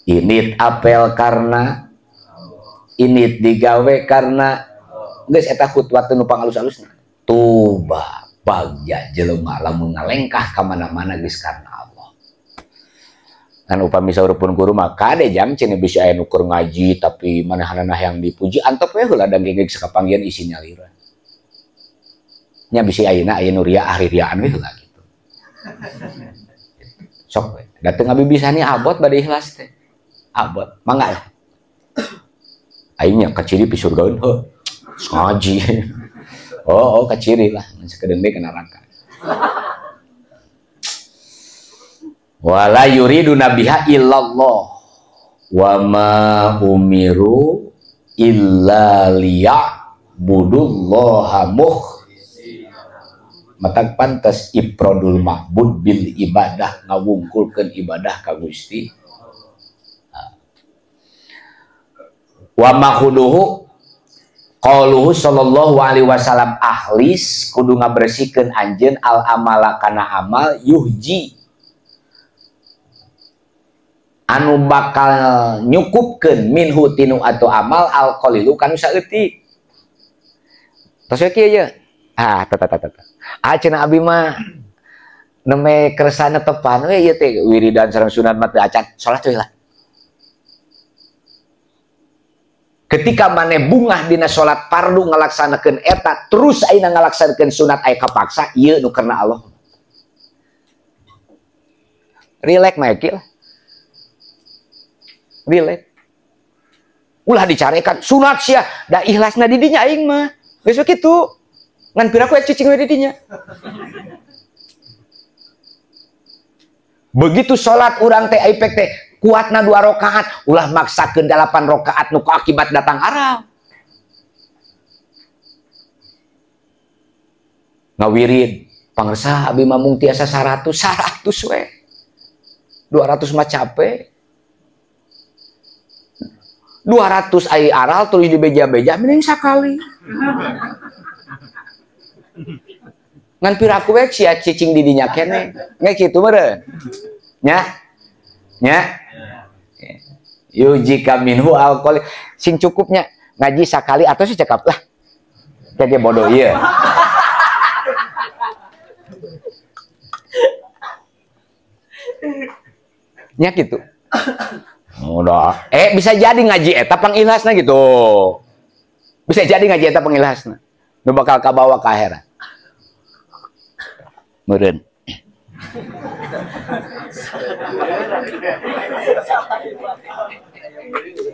Init apel karena init digawe karena geus eta khutwatun nu pangalus-alusna. Tuba bagja jelema lamun ngalengkah ka mana-mana geus karena Allah. Kan upami saurupun guru mah kade jam cenah bisa aya nu keur ngaji tapi manahanana yang dipuji antep we heula da gegeg sakapanggihan isi nyalira. Nya bisi ayeuna aya nu ria ahli riaan we heula gitu. Sok we da teu ngabibisani abot bade ikhlas teh. Abot mangga lah. Aing nya kaciri pi surgaeun heuh. Ngaji. Oh, kaciri lah mun sakedeung deui ka neraka. Wala yuridu nabiha illallah wa ma umiru illa liya'budullaha matak pantas ifradul ma'bud bil ibadah ngawungkulkeun ibadah ka Gusti wa mahuduhu qaluhu sallallahu alaihi wasallam ahlis kudu ngabersihkeun anjeun al amala kana amal yuhji anu bakal nyukupkeun minhu tinu atau amal alqalilu kanu saeutik. Tos we kieu ye. Ah tata tata. Ah cenah abi mah neme kersana tepan we ieu teh wiridan sareng sunat mah teu acan salat we lah. Ketika maneh bungah dina salat fardu ngalaksanakeun eta terus ayeuna ngalaksanakeun sunat aya kapaksa ieu nu karena Allah. Relax mah kieu lah. Relax. Ulah dicarekan sunat sia da ikhlasna di dinya aing mah. Geus we kitu. Ngan piraku ek cicing we di dinya. Begitu salat urang teh aipek teh kuatna 2 rakaat, ulah maksakeun 8 rakaat nu akibat datang aral. Ngawirid pangersa abi mah mung tiasa 100, 100 we. 200 mah capek. 200 ai aral tulis di beja-beja mending sakali. Ngan piraku we sia cicing di dinya keneh. Nge kitu meureun. Nya. Nya. Yujika minhu alkohol sing cukupnya ngaji sakali atau sih cekap lah. Jadi bodoh ieu. Nya kitu. Udah. Bisa jadi ngaji eta pangilhasna gitu. Bisa jadi ngaji eta pangilhasna. Nu bakal kabawa ka akhirat. Meureun.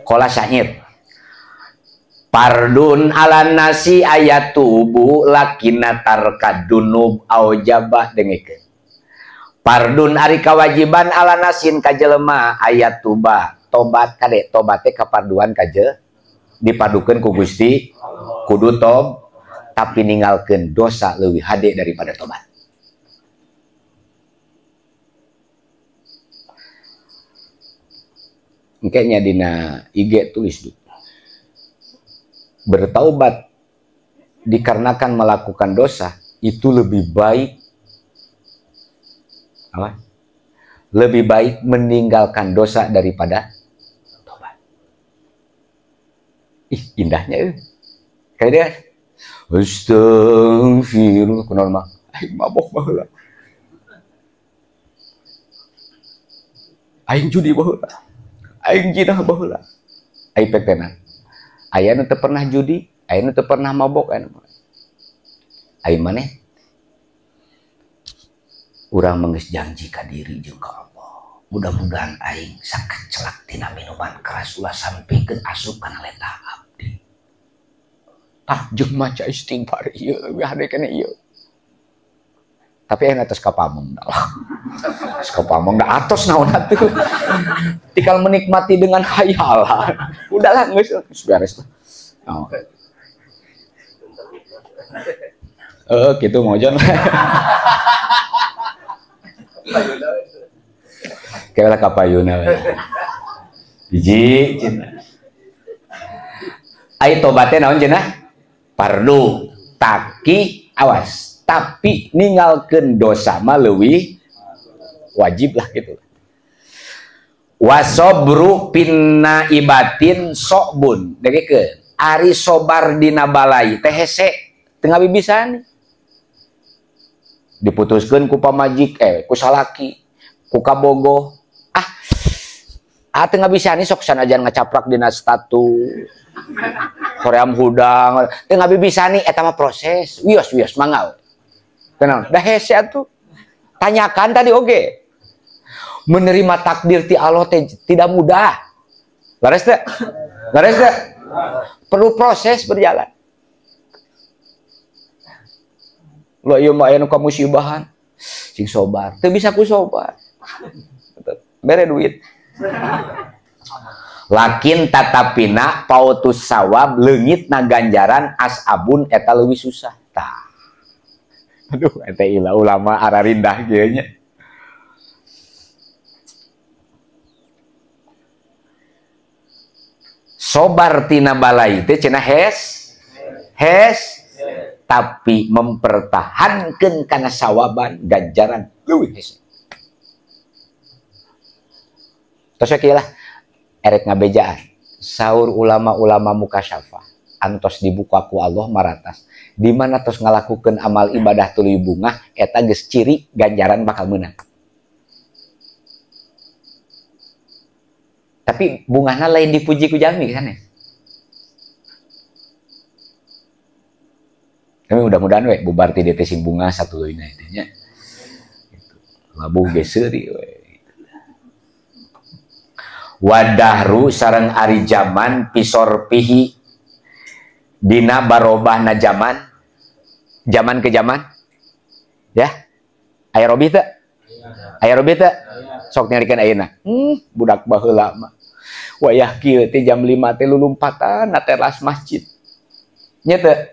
Kola sanyit. Pardun ala nasi ayatubu lakina tarkadunub aujabah dengekeun. Pardun ari kawajiban ala nasin ka jelema ayat tuba tobat kade tobat teh kaparduan ka je dipadukeun ku Gusti kudu tob tapi ninggalkeun dosa leuwih hade daripada tobat. Engke nya dina IG tulis du. Bertaubat dikarenakan melakukan dosa itu lebih baik apa? Lebih baik meninggalkan dosa daripada tobat. Ih, indahnya kayak dia. Astagfirullah, kunaon mah? Aing mabok baheula. Aing judi baheula. Aing jinah baheula. Aing pektenan. Aya nu teu pernah judi, aya nu teu pernah mabok, aya nu. Aing maneh urang mah geus janji ka diri jeung ka Allah. Mudah-mudahan aing sakecelak tina minuman keras ulah sampikeun asup kana leta abdi. Tah jeung maca istighfar ieu leuwih hade keneh ieu. Tapi aing atos ka pamong dah lah. Atos ka pamong dah atos naon atuh. Tinggal menikmati dengan khayalan. Udahlah geus beres lah. Oh. Gitu mojon. Kira lah kapayuna. Biji cenah. Ai tobatnya naon cenah? Pardu, taki, awas. Tapi ninggalkeun dosa mah leuwih wajib lah gitu. Wasobru pinna ibatin sobun. Dengekeun. Ari sobar dina balai teh hese teu ngabibisan. Diputuskeun ku pamajik ku salaki, ku kabogoh. Ah teu ngabisani sok sanajan ngacaprak dina status. Hoream hudang, teu ngabibisani eta mah proses. Wios-wios mangga. Tenang, dah hese atuh. Tanyakan tadi oge. Menerima takdir ti Allah teh tidak mudah. Lares teh? Lares teh? Perlu proses berjalan. Lo ieu mah aya nu kamusibahan. Sing sobar, teu bisa ku sobar. Bere duit. Lakin tatapina pautus sawab leungit na ganjaran asabun eta leuwih susah. Tah. Aduh, eta ilah ulama ararindah kieu nya. Sobar tina balai teh cenah hes hes tapi mempertahankan kana sawaban ganjaran leuwih hese. Tos we kieu lah erek ngabejaan saur ulama-ulama mukasyafah antos dibuka ku Allah maratas di mana tos ngalakukeun amal ibadah tuluy bungah eta geus ciri ganjaran bakal meunang. Tapi bungahna lain dipuji ku jalmi sanes. Tapi mudah-mudahan we bubar ti dieu teh sing bunga satuluyna teh nya. Gitu. Labuh ge seuri we. Wadahru sareng ari jaman pisor pihi dina barobahna jaman jaman ke jaman ya aya robih teu aya robih teu sok nyarikeun ayeuna budak baheula mah wayah kieu teh jam 5 teh lulumpatan na teras masjid nya teu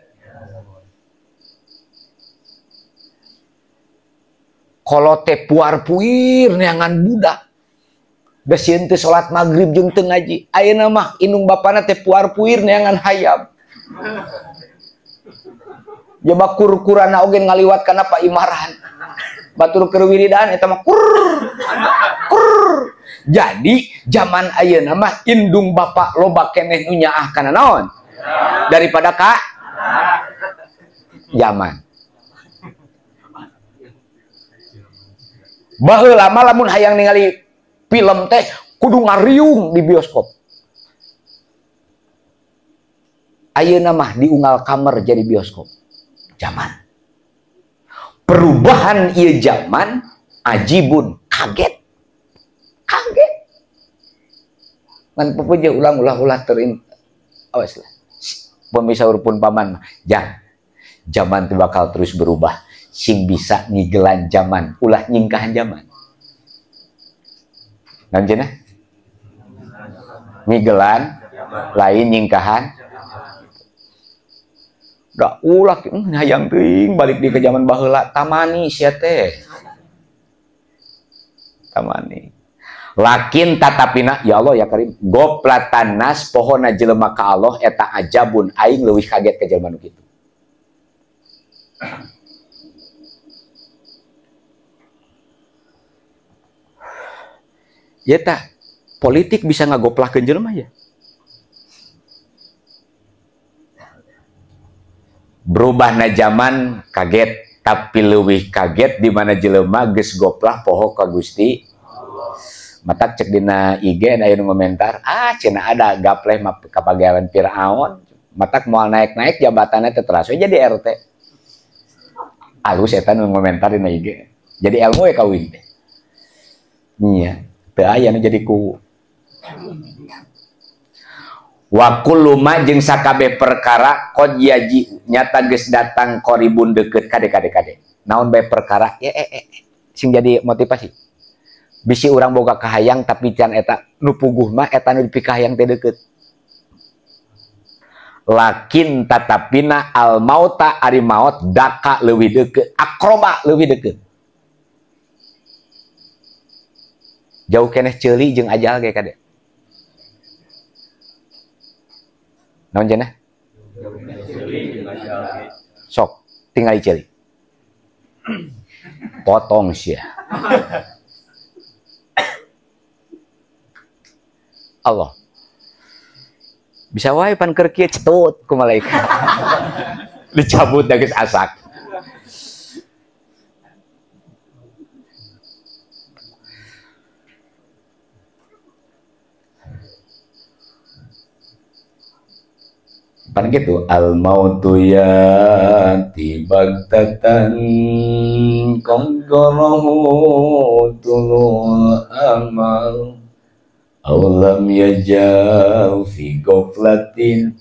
kolot teh puar-puir neangan budak da sieun teh salat magrib jeung teu ngaji ayeuna mah indung bapana teh puar-puir neangan hayam. Jaba kur-kurana oge ngaliwat kana Pak Imaran. Batur keur wiridan eta mah kur kur. Jadi zaman ayeuna mah indung bapak loba keneh nu nyaah kana naon? Daripada ka zaman. Baheula mah lamun hayang ningali film teh Kudu ngariung di bioskop. Ayeuna mah diunggal kamar jadi bioskop. Zaman. Perubahan ieu zaman ajibun, kaget. Kaget. Ngan pepuja ulang ulah-ulah terin awas lah. Pemirsa pun paman mah, jang. Zaman itu bakal terus berubah. Sing bisa ngigelan zaman, ulah nyingkahan zaman. Naon cenah? Ngigelan lain nyingkahan. Da ulah hayang teuing balik di ke zaman baheula tamani sia teh. Tamani. Lakin tatapina ya Allah ya Karim goplatan nas pohona jelema ka Allah eta ajabun aing leuwih kaget ka jelema nu kitu. Ya tah politik bisa ngagoplahkeun jelema ya. Berubahna zaman kaget tapi leuwih kaget di mana jelema geus goplah poho ka Gusti. Matak cek dina IG aya nu ngomentar, ah cenah ada gapleh mah kapagawean Firaun, matak moal naik-naik jabatannya teh teras we jadi RT. Alus eta nu ngomentar dina IG. Jadi ilmu we kawin teh. Nya, teu aya nu jadi ku. Wa kullu ma jeung sakabeh perkara qad yaji nyata geus datang qaribun deukeut kade kade kade. Naon bae perkara ye sing jadi motivasi. Bisi urang boga kahayang tapi can eta nu puguh mah eta nu dipikahayang teh deukeut. Lakin tatapina al mauta ari maot daka leuwih deukeut, akroba leuwih deukeut. Jauh keneh ceuli jeung ajal ge kade. Naon cenah? Sok tinggal ceuli. Potong sia. Allah. Bisa wae pan keur kieu cetut ku malaikat. Dicabut da geus asak. Pan gitu al mautu yati bagtatan qadarahu tulul amal aw lam yajal fi ghaflatin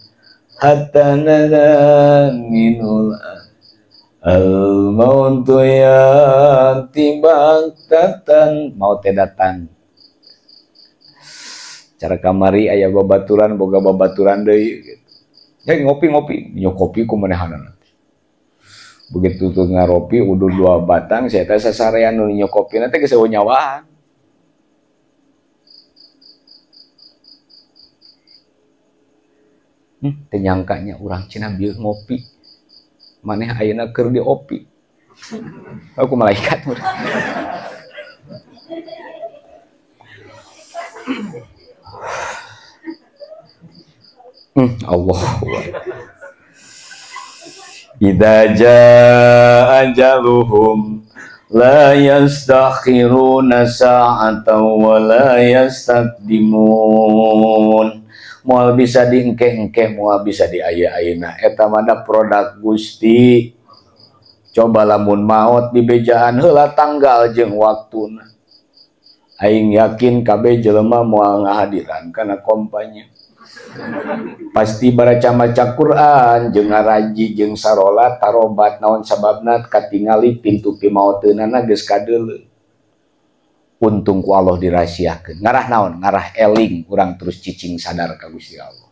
hatta nala minul al mautu yati bagtatan maut datang. Cara kamari aya babaturan boga babaturan deui gitu. Ya ngopi-ngopi, nyo kopi ku manehanana. Begitu tuh ngaropi udah dua batang, saya teh sasarean nu nyo kopi nanti geus eueuh nyawaan. Teu nyangkanya urang Cina bieu ngopi. Maneh ayeuna keur diopi. Aku malaikat. Allah. Idza jaa ajaluhum la yastakhiruna sa'atan wa la yastaqdimun. Moal bisa diengke-engke, moal bisa diaya-ayeuna. Eta mah produk Gusti. Coba lamun maot di bejaan heula tanggal jeung waktuna. Aing yakin kabeh jelema moal ngahadiran kana kompanya. Pasti baraca-maca Quran jeung ngaraji jeung sarolat tarobat naon sababna katingali pintu pimauteunana geus kadeuleu. Untung ku Allah dirahasiakeun. Ngarah naon? Ngarah eling urang terus cicing sadar ka Gusti Allah.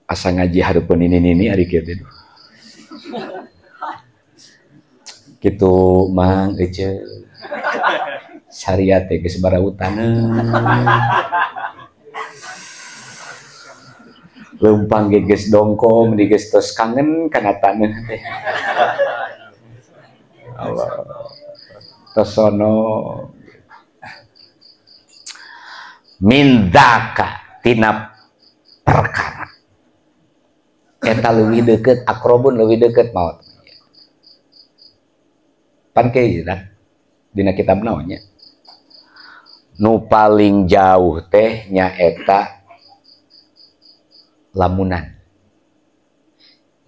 Asa ngaji hareupeun ini ari kieu teh. Kitu Mang Ece. Syariat teh geus barautaneuh. Leumpang ge geus dongkom di geus tos kangen kana taneuh teh. Allah. Tosono min dzaka tina perkara. Eta leuwih deukeut akrobun leuwih deukeut maot. Pan kieu dah dina kitab naon nya. Nu paling jauh teh nyaeta lamunan.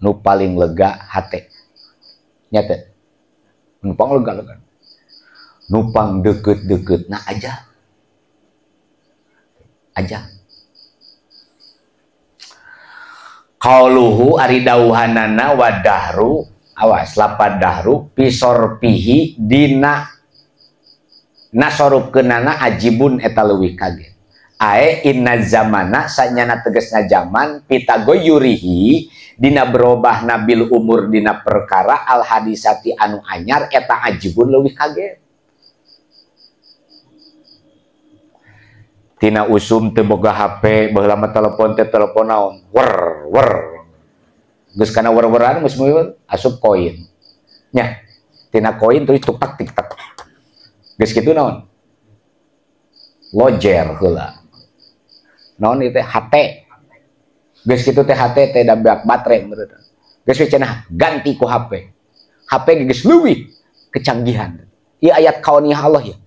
Nu paling lega hate. Nya teh. Nu pang lega-lega. Nu pang deukeut-deukeutna aja. Aja. Qauluhu ari dauhanana wadahru awas lapad dahru pisorpihi dina nasorupkeunana ajibun eta leuwih kaget. Ae inna zamana sanyana tegasna zaman pitagoyurihi dina berubah nabil umur dina perkara al hadisati anu anyar eta ajibun leuwih kaget. Tina usum teu boga HP baheula mah telepon teh telepon naon wer wer geus kana wer-weran geus meureun asup koin nya tina koin terus tuk tak tik tak geus kitu naon lojer heula naon ieu teh HT geus kitu teh HT teh da beak baterai meureun geus we cenah ganti ku HP HP geus leuwih kecanggihan ieu ayat kauniyah Allah ya.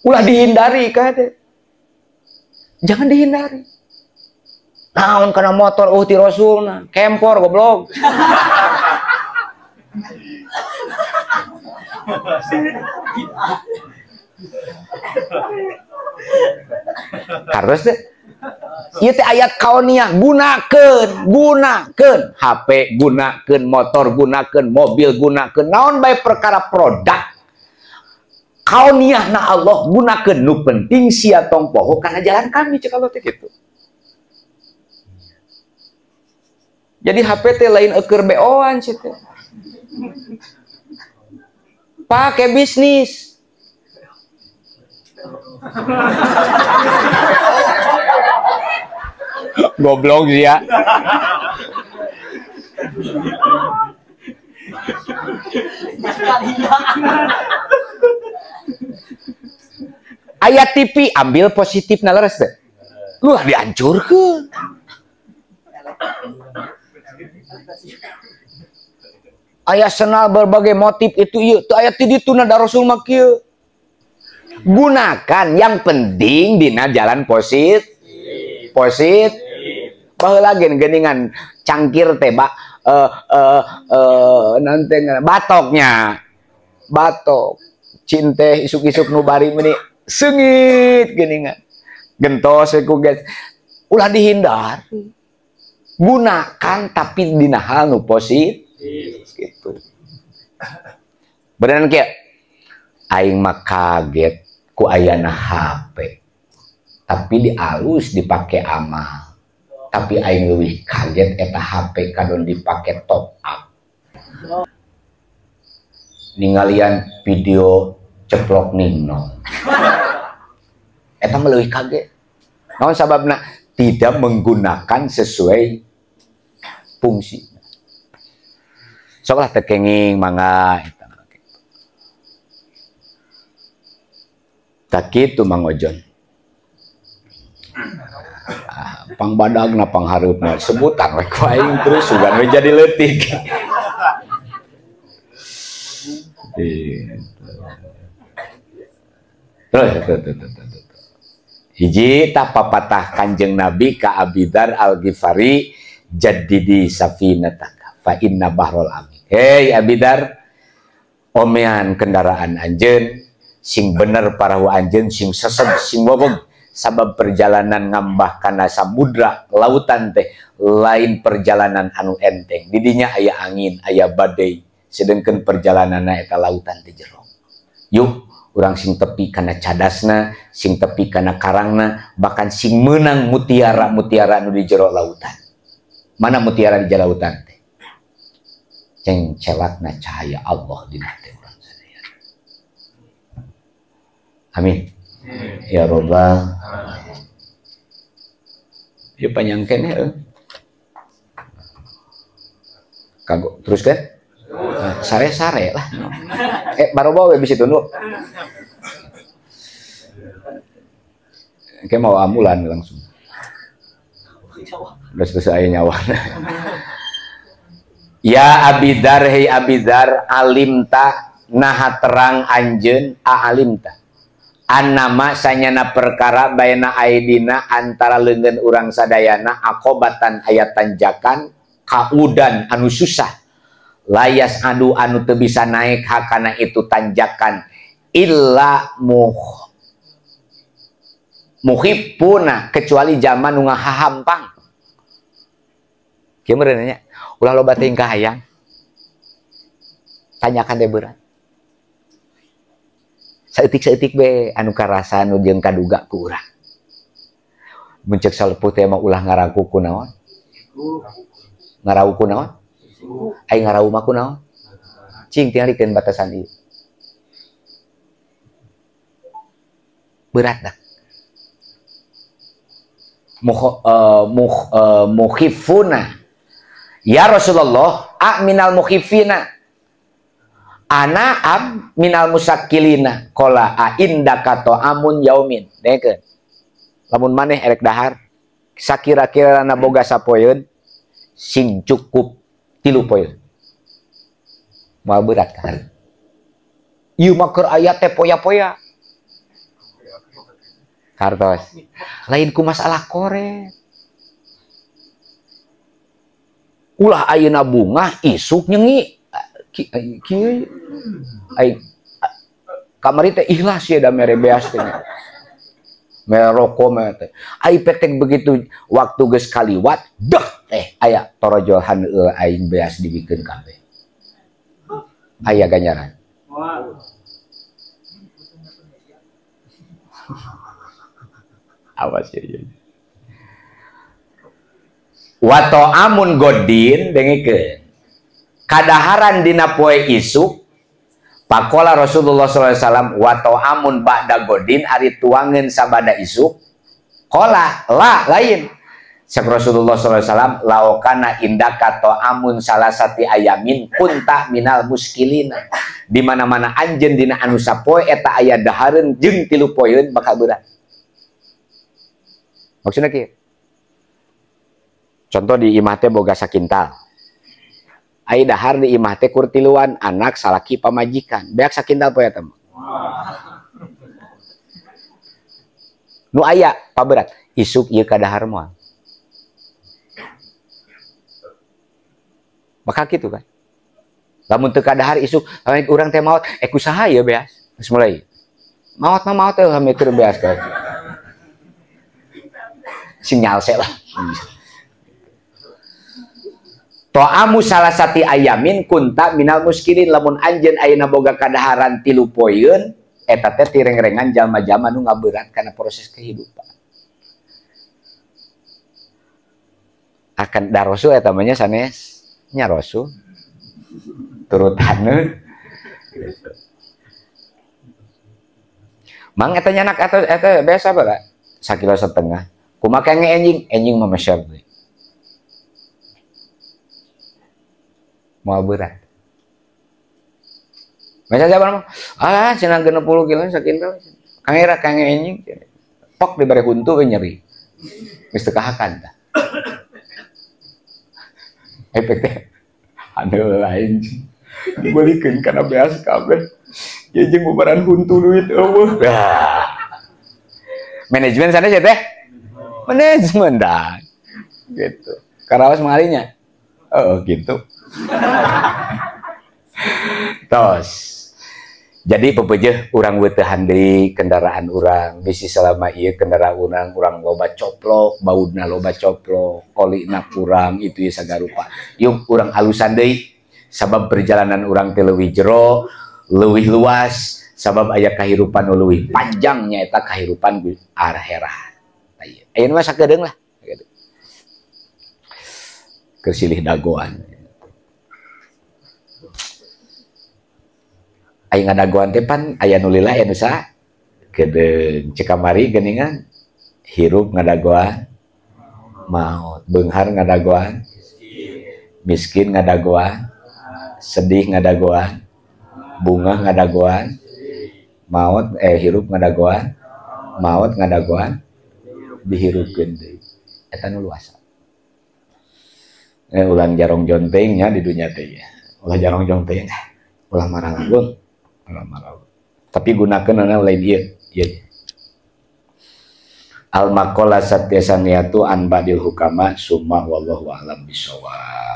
Ulah dihindari kade. Jangan dihindari. Naon kana motor ti Rasulna, kempor goblok. Harus teh. Ieu teh ayat kauniyah, gunakeun, gunakeun HP, gunakeun motor, gunakeun mobil, gunakeun naon bae perkara produk. Kauniyah na Allah gunakeun nu penting sia tong poho kana jalan kami cek Allah teh kitu. Jadi HP teh lain eueur BO-an sia teh. Pake bisnis. Goblok sia. Ayat TV ambil positif naleres teh. Lu dihancurkeun. Ayat senal berbagai motif itu ieu teu aya ti ditu na da Rasul mah kieu. Gunakan yang penting dina jalan positif. Positif. Baheula ge geuningan cangkir teh ba nanti batoknya. Batok. Cinte isuk-isuk nu bari meuni sengit geuningan. Gentos we ku geus. Ulah dihindari. Gunakan tapi dina hal nu positif gitu. Beneran kieu. Aing mah kaget ku ayana HP. Tapi dialus dipake amal. Tapi aing leuwih kaget eta HP kadon dipake top up. Ningalian video ceplok ningno. Eta mah leuwih kaget. Naon sababna? Tidak menggunakan sesuai fungsi. Sok lah teu kenging mangga eta mah kitu. Tak kitu Mang Ojon. Pang badagna panghareupna sebutan we ku aing terus sugan we jadi leutik. Terus terus. Hiji tah papatah Kanjeng Nabi ka Abidar Al-Ghifari jaddidi safinataka fa inna bahrul amin. Hei Abidar, omean kendaraan anjeun sing bener parahu anjeun sing seseg sing weweg sabab perjalanan ngambah kana samudra lautan teh lain perjalanan anu enteng. Didinya aya angin, aya badai, sedengkeun perjalananna eta lautan teh jero. Yuk urang sing tepi kana cadasna, sing tepi kana karangna, bahkan sing meunang mutiara-mutiara nu di jero lautan. Mana mutiara di jero lautan teh? Cengcelakna cahaya Allah dina hate urang sadaya. Amin. Ya robbal. Ieu panjang keneh euy. Kagok terus kan? Sare-sare lah. Baru bawa bisa tunduk. Kayak mau ambulan langsung. Udah selesai nyawa. Ya Abidar, hei Abidar, alimta naha terang anjeun aalimta. Annama sanyana perkara baina aidina antara leungeun urang sadayana akobatan aya tanjakan kaudan anu susah. Layas adu anu teu bisa naik hakana itu tanjakan illa muhibbuna kecuali zaman nu ngahahampang. Kieu meureun nya ulah loba tingkah hayang. Tanyakan teh berat. Saeutik-saeutik be anu karasa anu jeung kaduga ku urang. Mun ceuk saleput teh mah ulah ngaraku ku naon? Ngarawu ku naon? Ai ngarawu mah ku naon? Cing tingalikeun batasan ieu. Berat dah. Mukhifuna. Ya Rasulullah, a minal mukhifina. Ana am minal musakilina kola a indaka ta'amun yaumin. Dengekeun. Lamun maneh erek dahar sakira-kirana boga sapoeun sing cukup 3 poeun. Moal berat kan. Ieu mah keur aya teh poya-poya. Kartos. Lain ku masalah koret. Ulah ayeuna bungah isuk nyengi. Kieu ai kamari teh ikhlas ya da mere beas teh. Mere rokok mere teh. Ai petek begitu waktu geus kaliwat deh teh aya torojol haneul aing beas dibikeun kabeh. Aya ganjaran. Awas ya. Wa ta'amun godin dengekeun. Kadaharan dina poe isuk pakola Rasulullah sallallahu alaihi wasallam wa ta'amun ba'da godin ari tuangeun sabada isuk kola la lain cek Rasulullah sallallahu alaihi wasallam laokana indaka ta'amun salasati ayamin kunta minal muskilina di mana-mana anjeun dina anu sapoe eta aya dahareun jeung 3 poeun bakal berat. Maksudna kieu. Contoh di imah teh boga sakintal. Ai dahar di imah teh kur tiluan anak salaki pamajikan. Beak sakintal poe eta mah. Nu aya paberat isuk ieu ka dahar moal. Bakal kitu kan. Lamun teu ka dahar isuk urang teh maot, kusaha ieu beas. Geus mulai. Maot mah maot teh mikir beas kan. Sinyal seh lah. To'amu salasati ayamin kunta minal muskilin lamun anjeun ayeuna boga kadaharan 3 poeun eta teh tirengrengan jalma-jalma nu ngaberat kana proses kehidupan. Akan da rasul eta mah nya sanes nya rasul turutane gitu. Mang eta nyanak eta eta biasa bae sakilo setengah. Kumaha kenge enjing enjing mah mesyar deui. Mau berat. Masa siapa mah? Ah, cenah 60 kilo sakintal. Kang era kang enjing. Pok dibere huntu we nyeri. Geus teu kahakan tah. Efek teh. Anu lain. Dibelikeun kana beas kabeh. Ieu jeung bubaran huntu duit eueuh. Manajemen sana sih teh. Manajemen dah. Gitu. Karaos mangalinya. Oh, gitu. Tos. Jadi pepejeh urang weutehan deui kendaraan urang, bisi selama ieu kendaraan urang urang loba coplok, baudna loba coplok, olina kurang, itu ieu sagarupa. Yuk urang alusan deui sabab perjalanan urang teh leuwih jero, leuwih luas, sabab aya kahirupan nu leuwih panjang nyaeta kahirupan akhirat. Ayeuna mah sakedeung lah. Keur silih dagoan. Aing ngadagoan teh pan aya nu lila aya nu sakedeung cek kamari geuningan hirup ngadagoan maot, beunghar ngadagoan miskin ngadagoan sedih ngadagoan bungah ngadagoan maot hirup ngadagoan maot ngadagoan dihirupkeun deui eta nu luasa. Ulah jarongjong teuing nya di dunia teh ya. Ulah jarongjong teuing. Ulah maralagung. Ulah maralagung. Tapi gunakeun lain ieu. Ieu. Al maqalah satsaniyatu an ba'dil hukama, summa wallahu a'lam bisawab.